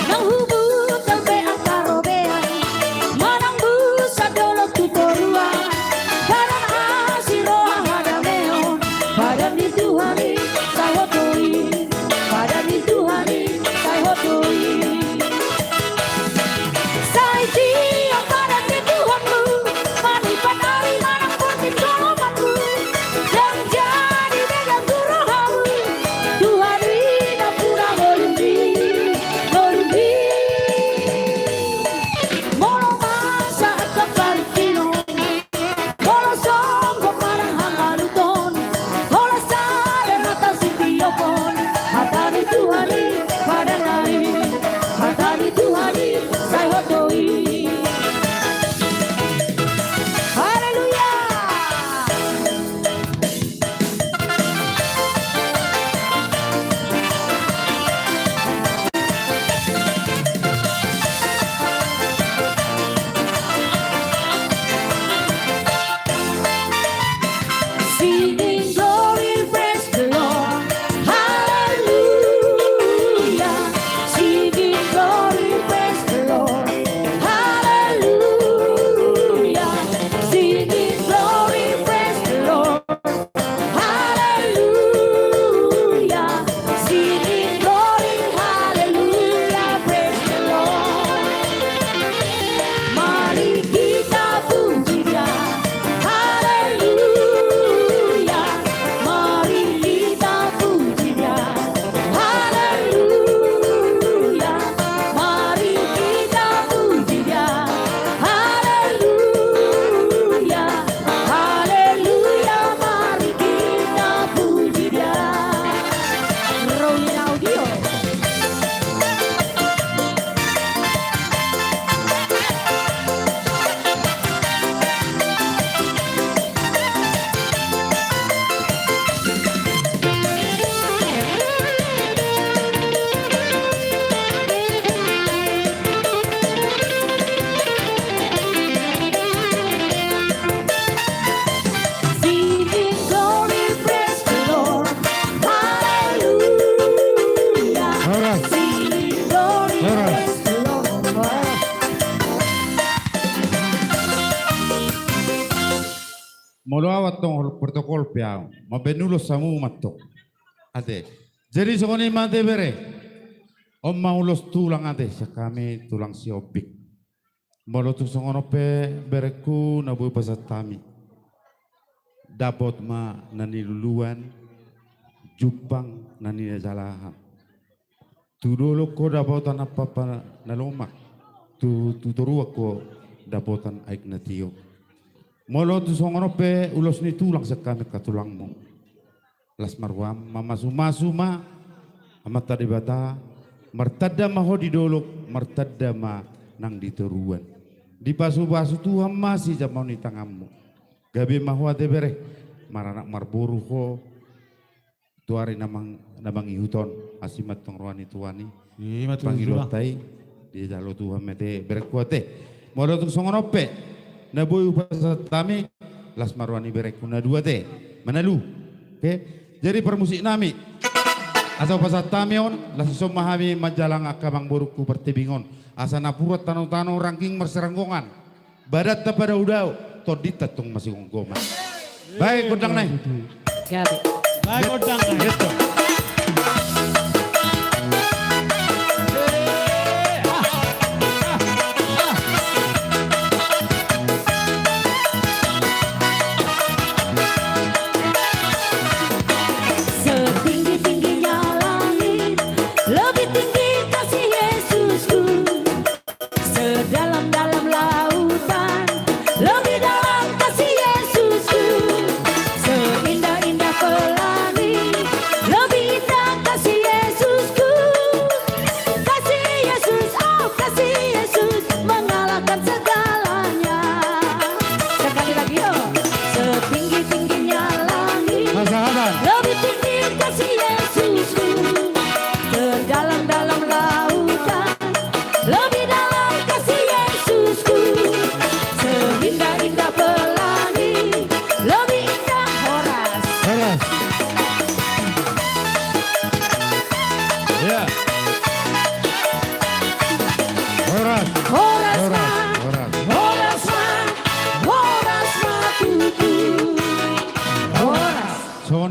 Naung hubuntal be angka robean, manang busa dolok tu toruan, padan asi roha hadameon, padan ni Tuhan i sai hot do i, padan ni Tuhan i sai hot do i. Sai tiop padan ni Tuhanmu, manimpat ari manang pur ni tolomanmu. Dang jadi degan tu rohamu, Tuhan i nampuna ngolumi, ngolumi. Molo masa angka parungkilon, molo songgop manang hangaluton, molo sada hata sitiopon, hata ni Tuhan i padanna i, hata ni Tuhan i sai hot do i. Haleluya. Singing glory, praise the Lord. Hallelujah. Singing glory, praise the Lord. Hallelujah. Singing glory, praise the Lord. Haleluya, singing glory, haleluya, praise the Lord. Mari kita puji Dia, haleluya. Mari kita puji Dia, haleluya. Mari kita puji Dia, haleluya. Haleluya, mari kita puji Dia. Rolling audio. Singing glory, praise the Lord. Haleluya. Horas. Singing glory, horas, praise the Lord. Molo au antong protokol pe au. Mambaen ulos hamu ma antong. Ate. Jadi songon i ma ate bere. On ma ulos tulang ate, sian hami tulang Sihombing. Molo tung songon on pe berengku na boi pasahat hami. Dapot ma na niluluan, jumpang na ninajalahan. Tu dolok ho dapotan ampaampa na lomak, tu, tu toruan ho dapotan aek na tio. Molo tung songon on pe ulos ni tulang sian hami angka tulangmu. Las ma roham, mamasumasu ma Amanta Debata, martanda ma ho di dolok, martanda ma nang di toruan. Dipasupasu Tuhan ma sijamaon ni tanganmu. Gabe ma ho ate bere, maranak marboru ho, tu ari na mang-, na mangihut on, asi ma antong roha ni Tuhan i. Ima tutu, pangidoanta i, dijalo Tuhan ma ate berengku ate. Molo tung songon on pe na boi hupasahat hami, las ma roha ni berengku na dua ate. Manalu. Oke. Jadi parmusik nami, asa hupasahat hami on, las dison ma hami manjalang angka amangborungku partibing on. Asa napuran tanotano, rangging marsiranggongan. Badanta padaodao, tondinta tong masigomgoman. Baen gondang nai. Gabe. Baen gondang nai. Gitu.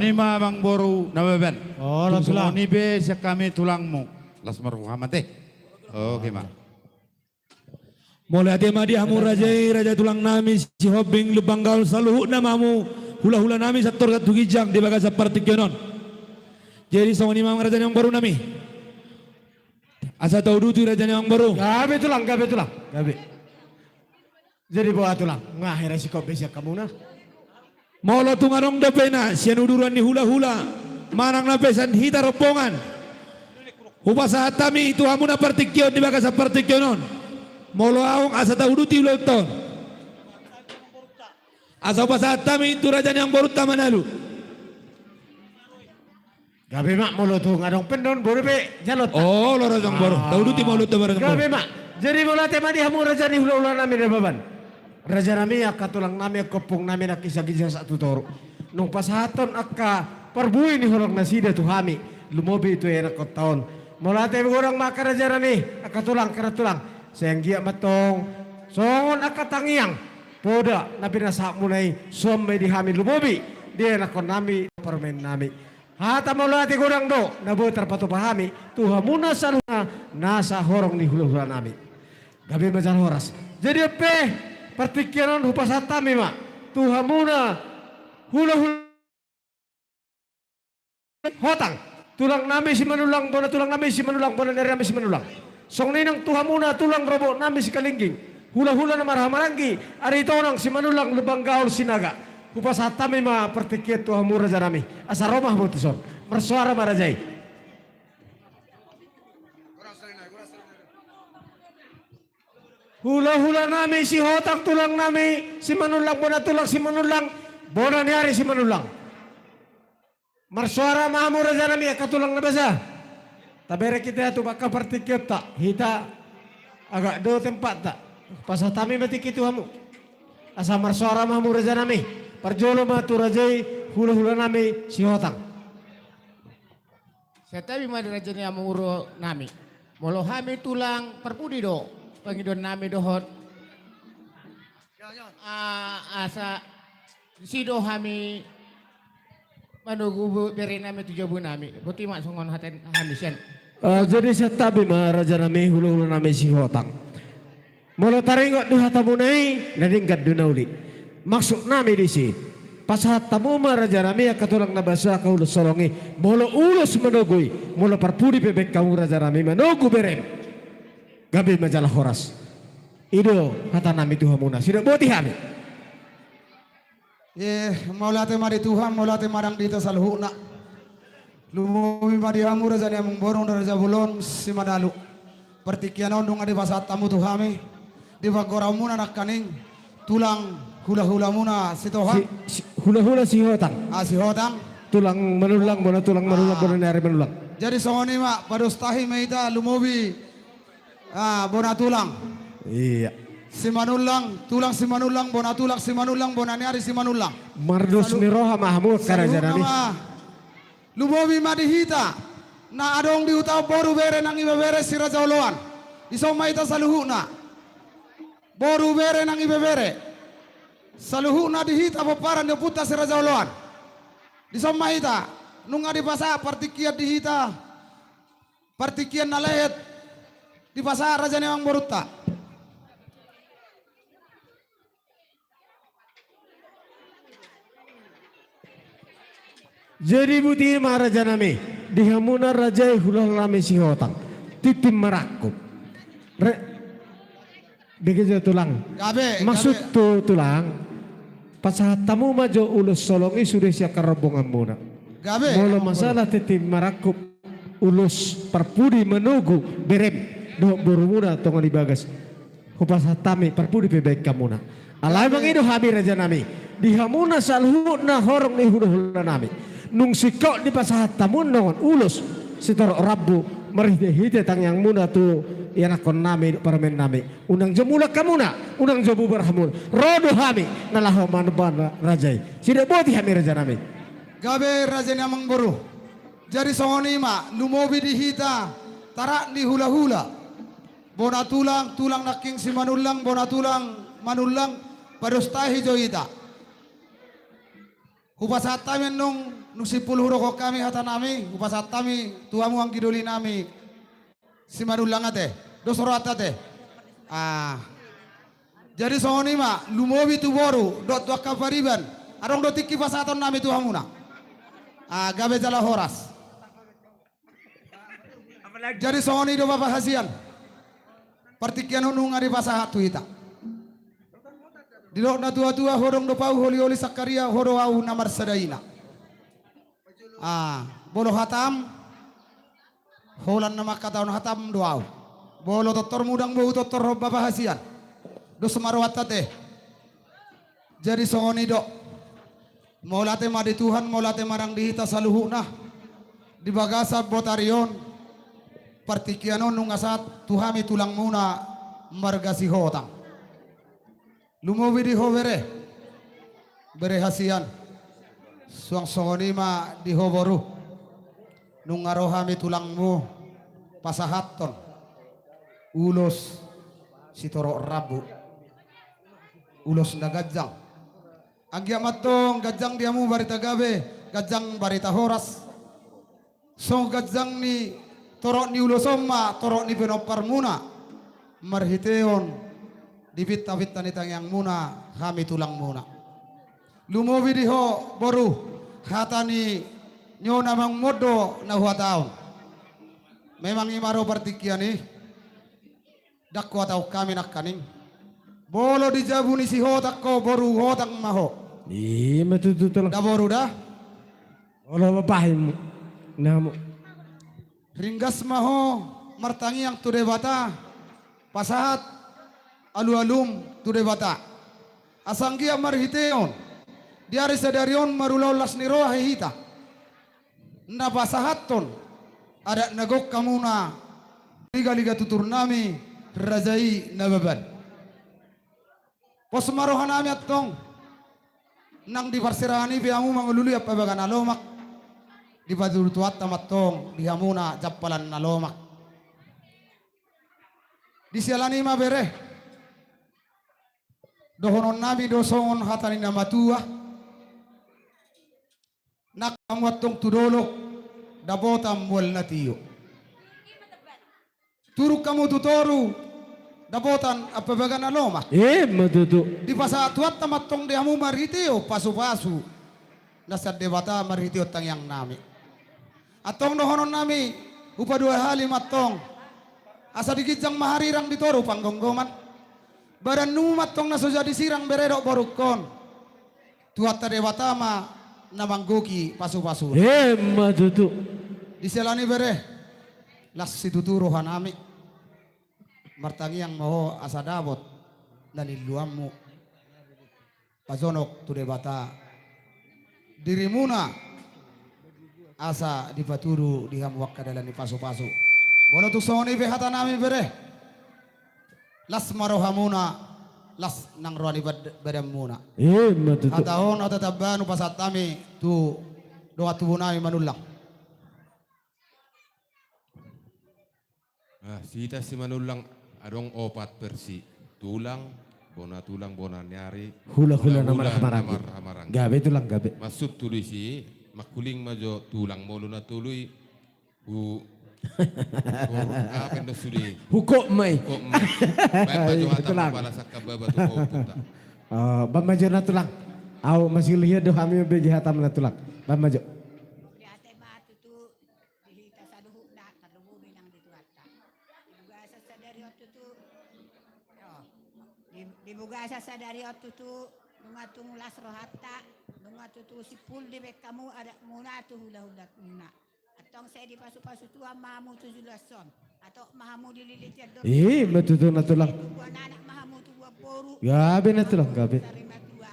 Ima amangboru Nababan. Oh, tung songon i pe sian hami tulangmu. Las ma roha ma ate. Oke ma. Mauliate ma di hamu raja i, raja tulang nami Sihombing Lumban Gaol, saluhutna ma hamu hulahula nami sahat tu ginjang di bagasan partingkian on. Jadi songon i ma amang raja ni amangboru nami. Asa tauduti raja ni amangboru. Gabe tulang, gabe tulang, gabe. Jadi boha tulang, nga hira singkop be sian hamuna. Molo tung adong dope na sian uduran ni hulahula manang na pesan hita rombongan, hupasahat hami tu hamuna partingkian di bagasan partingkian on. Molo adong asa tauduti ulaonta on. Asa hupasahat hami tu raja ni amangborunta Manalu. Gabe ma molo tung adong pe on boru pe jalo ta. Olo raja ni amangboru. Tauduti ma ulaonta ma raja ni amangboru. Gabe ma. Jadi mauliate ma di hamu raja ni hulahula nami Nababan. Raja nami, angka tulang nami, angka ompung nami nangkin sahat tu ginjang sahat tu toru. Nunga pasahathon angka parbue ni holong nasida tu hami, lumobi tu ianakhonta on. Mauliate godang ma angka raja nami, angka tulang, angka tulang. Sai anggiat ma antong songon angka tangiang poda na pinasahatmuna i, suan ma i di hami lumobi di ianakhon nami, parumaen nami. Hata mauliate godang do na boi tarpatupa hami tu hamuna saluhutna nasa horong ni hulahula nami. Gabe ma jala horas. Jadi on pe partingkian on hupasahat hami ma tu hamuna hulahula Sihotang, tulang nami Simanullang, bona tulang nami Simanullang, bona ni ari nami Simanullang. Songon i nang tu hamuna tulang rorobot nami Sikalingging, hulahula na marhahamaranggi, Aritonang, Simanullang, Lumban Gaol, Sinaga. Hupasahat hami ma partingkian tu hamu raja nami. Asa ro ma hamu tuson. Marsoara ma raja i. Hulahula nami Sihotang, tulang nami Simanullang, bona tulang Simanullang, bona ni ari Simanullang. Marsoara ma hamu raja nami, angka tulang na basa. Taberek hita tu angka partingkianta, hita agak do tempatta. Pasahat hami ma tingki tu hamu. Asa marsoara ma hamu raja nami. Parjolo ma tu raja i, hulahula nami Sihotang. Santabi ma di raja ni amangboru nami. Molo hami tulang parpudi do pangidoan nami dohot, ah, asa disi do hami manogu bere nami tu jabu nami. Boti ma songon hata hami sian. Ah, jadi santabi ma raja nami, hulahula nami Sihotang. Molo taringot di hatamuna i, na denggan do na uli. Maksud nami disi, pasahat hamu ma raja nami, angka tulang na basa, angka ulos holong i. Molo ulos manogu i, molo parpudi pe baen hamu raja nami manogu berem, gabe ma jala horas. I do hata nami tu hamuna, sai dok boti hami. Eh, mauliate ma di Tuhan, mauliate ma dang di hita saluhutna. Lumobi ma di hamu raja ni amangboru, raja bolon Simanalu. Partingkian on nunga dipasahat hamu tu hami, di panggoraonmuna nangkaning tulang hulahulamuna Sitohang. Si, si, hulahula Sihotang. Ah, Sihotang. Tulang Manullang, bona tulang Manullang, ah, bona ni ari Manullang. Jadi songon i ma, padostahi ma hita lumobi. Ah, bona tulang. Iya. Simanullang, tulang Simanullang, bona tulang Simanullang, bona ni ari Simanullang. Mardos ni roha ma hamu, angka raja nami. Lumobi ma di hita na adong di huta on boru bere nang ibebere si Raja Oloan. Dison ma hita saluhutna. Boru bere nang ibebere. Saluhutna di hita pomparan ni ompunta si Raja Oloan. Dison ma hita, nunga dipasahat partingkian di hita. Partingkian na lehet dipasahat raja ni amangborunta. Jadi boti ma raja nami, di hamuna raja i hulahula nami Sihotang, tintin marangkup. Re-, Dege jo tulang. Gabe, maksud gabe. Tu tulang, pasahat hamu ma jo ulos holong i sude sian harombonganmuna. Gabe, molo amangboru. Masalah tintin marangkup ulos parpudi manogu berem dohot borumuna tonga ni bagas. Hupasahat hami parpudi pe baen hamuna. Alai, gabe, mangido hami raja nami. Di hamuna saluhutna horong ni hulahula nami. Nung singkop dipasahat hamu nongon ulos sitorop rambu marhitehite tangiangmuna tu ianakhon nami, parumaen nami. Unang jo mulak hamuna, unang jo bubar hamuna. Ro do hami na laho manomba raja i. Sai dok boti hami raja nami. Gabe raja ni amangboru. Jadi songon i ma, lumobi di hita tarak ni hulahula. Bona tulang, tulang nangkin Simanullang, bona tulang Manullang, padostahi jo hita. Hupasahat hami annon, nunga simpul hudokhon hami hatanami, hupasahat hami tu hamu anggi doli nami. Simanullang ate, dos rohanta ate. Ah. Jadi songon i ma, lumobi tu boru, dohot tu angka pariban. Adong do tingki pasahaton nami tu hamuna. Ah, gabe jala horas. Jadi songon i do Bapa hasian. Partingkian on nunga dipasahat tu hita. Didok na tua-tua, ho do pau, holi-holi Sakaria, ho do au na marsada ina. Ah, molo hatam, holan na mangkatahon hatam do au. Molo tortormu ndang boi hutortorhon Bapa hasian. Dos ma rohanta ate. Jadi songon i do. Mauliate ma di Tuhan, mauliate ma nang di hita saluhutna. Di bagasan botari on, partingkian on nunga sahat tu hami tulangmuna marga Sihotang. Lumobi di ho bere, bere hasian. Suang songon i ma di ho boru. Nunga ro hami tulangmu pasahathon ulos sitorop rambu. Ulos na ganjang. Anggiat ma antong ganjang di hamu barita gabe, ganjang barita horas. Songon ganjang ni torop ni ulos on ma torop ni pinomparmuna, marhiteon di pinta-pinta ni tangiangmuna hami tulangmuna. Lumobi di ho boru, hata ni nyo na mangmondo na huhatahon. Memang i ma ro partingkian i. Ndang huhatahon hami nangkaning. Molo di jabu ni Sihotang ho, boru Hotang ma ho. I ma tutu, tulang. Da boru da? Olo, babahi mu. Namu. Ringgas ma ho martangiang tu Debata, pasahat alu-alum tu Debata. Asa anggiat marhiteon di ari sadari on marulaon las ni roha hita. Na pasahathon adat na gok hamuna, liga-liga tutur nami, raja i Nababan. Pos ma roha nami antong, nang di parserahan i pe hamu mangulului Ampabaga na lomak, dipatudu Tuhanta ma antong di hamuna jampalan na lomak. Di siala ni i ma bere, dohonon nami do songon hata ni na matua. Nang hamu antong tu dolok, dapotan mual na tio. Turun hamu tu toru, dapotan Ampabaga na lomak. I ma tutu. Dipasahat Tuhanta ma antong di hamu marhiteon pasu-pasu na sian Debata, marhiteon tangiang nami. Antong dohonon nami, hupadua hali ma antong. Asa di ginjang ma harirang, di toru panggomgoman. Badanmu ma antong na so jadi sirang, bere dohot borungkon. Tuhanta Debata ma na manggohi pasu-pasu. I ma tutu. Di siala ni i bere, las situtu roha nami. Martangiang ma ho asa dapot na niluluanmu. Pajonok tu Debata dirimuna, asa dipatudu di hamu angka dalan ni pasu-pasu. Molo tung songon i pe hata nami bere, las ma rohamuna, las nang roha ni bad-, badanmuna. I ma tutu. Hata on, hata tambahan hupasahat hami tu dongan tubu nami Manullang. Ah, hita Simanullang adong opat versi. Tulang, bona tulang, bona ni ari, hula-hula na marhaha-maranggi. Gabe tulang, gabe. Maksud tu disi, mangkuling ma jo tulang, molo na tolu i, hu-, hu-, apa do sude? Hukok ma i. Hukok ma i. Baen ma jo hata tulang. Pala sangkap baba tu ho punta. Oh, baen ma jo na tulang. Au masihol hian do hami mambege hatamu na tulang. Baen ma jo. Di hata ma tutu. Di hita saluhutna, tarlumobi nang di Tuhanta. Di bagasan sadari on tutu, yo, di, di bagasan sadari on tutu, nunga tung las rohanta, nunga tutu simpul dibaen hamu adatmuna tu hula-hulamuna. Antong sai dipasu-pasu Tuhan ma hamu tu joloan on. Antong ma hamu dililiti andor. I ma tutu na tulang. Tubuan anak ma hamu, tubuan boru. Gabe na tulang, gabe. Sari matua.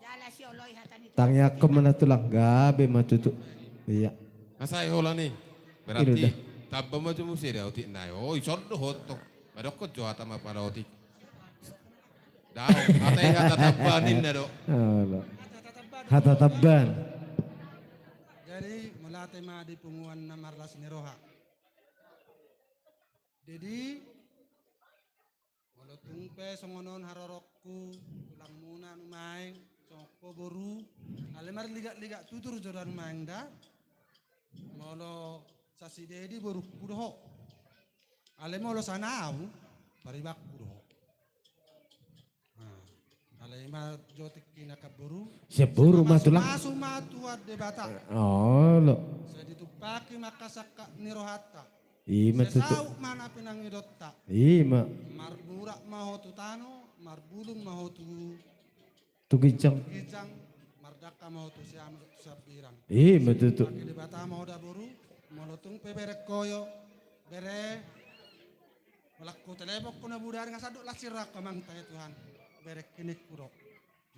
Jala sioloi hata ni Tuhan. Tangiangkon ma na tulang, gabe ma tutu. Iya. Asa i holan i. Berarti tamba ma jo muse da otik nai. Oh, ison do hot tong. Padokkon jo hata ma pala otik. Dao, hata i hata tamba ninna do. Alah. Hata tamba. Jadi, mauliate ma di punguan na marlas ni roha. Jadi, molo tung pe songon on haroroku, tulangmuna nuaeng, songon ho boru, ale Marligak-ligak tutur jo da nuaeng da. Molo sasi Dedi borungku do ho. Alai molo sian au, paribanku do ho. Nah, alai ima jo tingki na kan boru. Siap boru ma tulang. Masu-masu ma Tuhan Debata. Olo. Sai ditumpahi ma angka sangkap ni rohanta. Ima tutu. Sai saut ma na pinangidoonta. Ima. Marmurat ma ho tu tano, marbulung ma ho tu tu ginjang. Ginjang, mardangka ma ho tu siamun dohot tu sambirang. Ima tutu. Dipake Debata ma ho da boru, molo tung pe berengku jo, bere, molo huteleponku na bodari nga sandok las ni rohangku amang tahe Tuhan, berengku ningku do.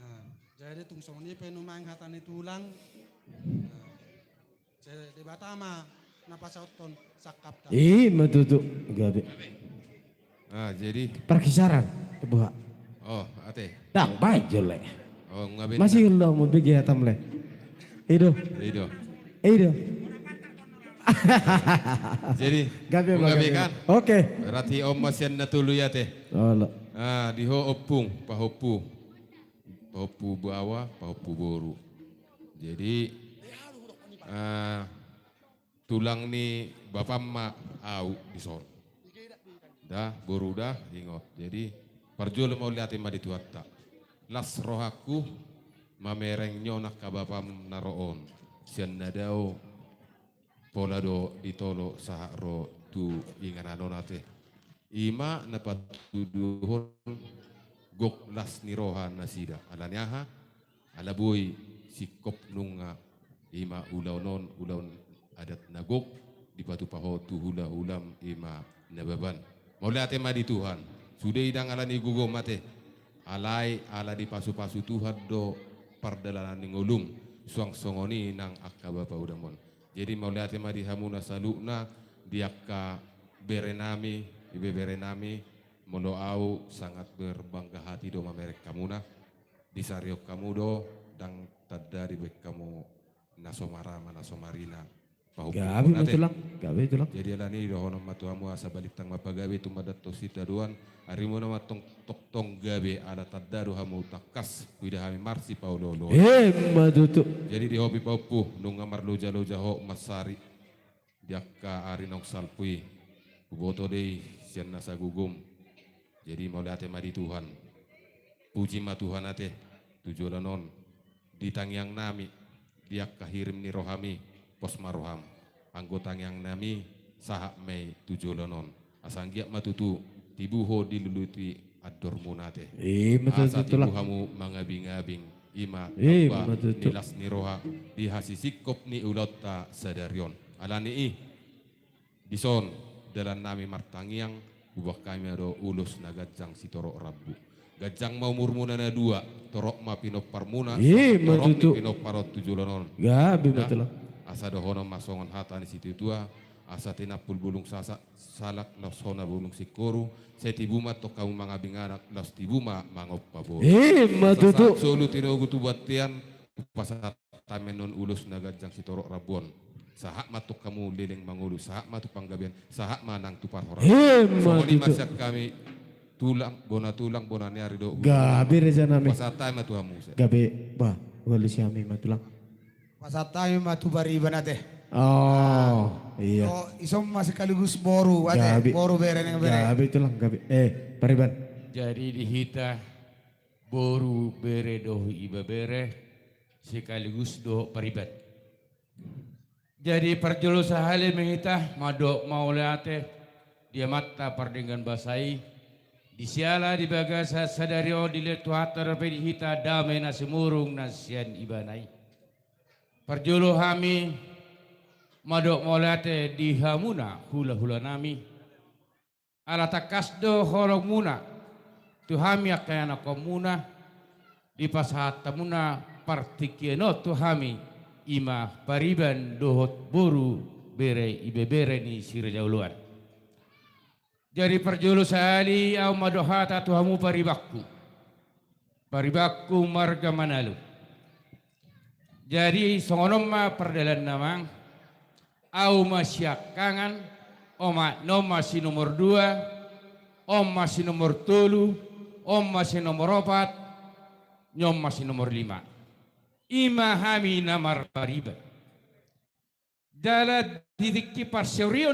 Nah, jadi tung songon i pe nuaeng hata ni tulang. Nah, Sai Debata ma na pasahathon sangkapta. Ima tutu, gabe. Ah, jadi parkisaran, buha. Oh, ate. Ndang baen jo le. Oh, nga be. Masih lo mau bege hatam le. Ido. Ido. Ido. Jadi, gabe, gabe kan? Oke. Berarti on ma sian na tolu i ate. Olo. Ah, di ho ompung, pahompu. Pahompu baoa, pahompu boru. Jadi, ah, tulang ni bapam ma au dison. Da, boru da, ingot. Jadi, parjolo mauliate ma di Tuhanta. Las rohangku, mamereng nian angka bapam na ro on. Sian na dao, pola do ditolo sahat ro tu inganan on ate. Ima na patuduhon gok las ni roha nasida. Alani aha? Ala boi singkop nunga ima ulaon on, ulaon adat na gok dipatupa ho tu hulahulam ima Nababan. Mauliate ma di Tuhan. Sude i ndang alani gogom ate. Alai ala dipasupasu Tuhan do pardalanan ni ngolum. Suang songon i nang angka bapa udam on. Jadi mauliate ma di hamuna saluhutna, di angka berenami, ibeberenami, molo au sangat berbangga hati do mamereng hamuna, disarihon hamu do, ndang tanda dibaen hamu na so marama, na so marina, pahompu. Gabe ma tulang, gabe tulang. Jadi alani i dohonon ma tu hamu asa balintang ma pagabe tumandangkon sitadoan, arimuna ma tong tongtong gabe ala tanda do hamu tangkas, huida hami marsipaolooloan. Ima tutu. Jadi di ho pe pahompu, nunga marlojaloja ho mansari di angka ari naung salpu i, huboto do i sian na sagogom. Jadi mauliate ma di Tuhan. Puji ma Tuhan ate, tu joloan on. Di tangiangnami, di angka hirim ni rohami, pos ma roham. Anggo tangiangnami, sahat ma i tu joloan on. Asa anggiat ma tutu, tibu ho dilului andormuna ate. Ima tutu tulang. Asa tibu hamu mangabingabing, ima tamba ni las ni roha, di hasisingkop ni ulaonta sadari on. Alani i, dison, dalannami martangiang, huboan hami ma do ulos na ganjang sitorop rambu. Ganjang ma umurmuna na dua, torop ma pinomparmuna, torop ni pinompar on tu joloan on. Gabe ma tulang. Asa dohonon ma songon hata ni situatua, asa tinampul bulung sasak, salak laos hona bulung singkoru, sai tibu ma tong hamu mangabing anak, laos tibu ma mangompa boru. Ima tutu. Asa sahat solu tinogu tu bontean, hupasahat hami annon ulos na ganjang sitorop rambu on. Sahat ma tong hamu leleng mangolu, sahat ma tu panggabean, sahat ma nang tu parhorasan. Ima tutu. Songon i ma sian hami tulang, bona tulang, bona ni ari do. Gabe rajanami. Hupasahat hami ma tu hamu. Gabe, bah, ualusi hami ma tulang. Pasahat hami ma tu pariban ate. Oh, iya. Ison ma sekaligus boru ate, boru bere nang bere. Gabe tulang, gabe. Eh, pariban. Jadi di hita boru bere dohot ibebere sekaligus dohot pariban. Jadi parjolo sahali ma hita mandok mauliate di Amanta Pardenggan Basa i, di siala di bagasan sadari on dilehon Tuhanta dope di hita dame na sumurung na sian Ibana i. Parjolo hami mandok mauliate di hamuna hulahulanami. Ala tangkas do holongmuna tu hami angka ianakhonmuna, dipasahat hamuna partingkian on tu hami, ima pariban dohot boru bere ibebere ni Siraja Oloan. Jadi parjolo sahali ahu mandok hata tu hamu paribanku. Paribanku marga Manalu. Jadi songon on ma pardalananna amang, ahu ma siangkangan, omak ni on ma si nomor dua, on ma si nomor tolu, on ma si nomor opat, ni on ma si nomor lima. i ma hami na marpariban. Jala di tingki parsaoran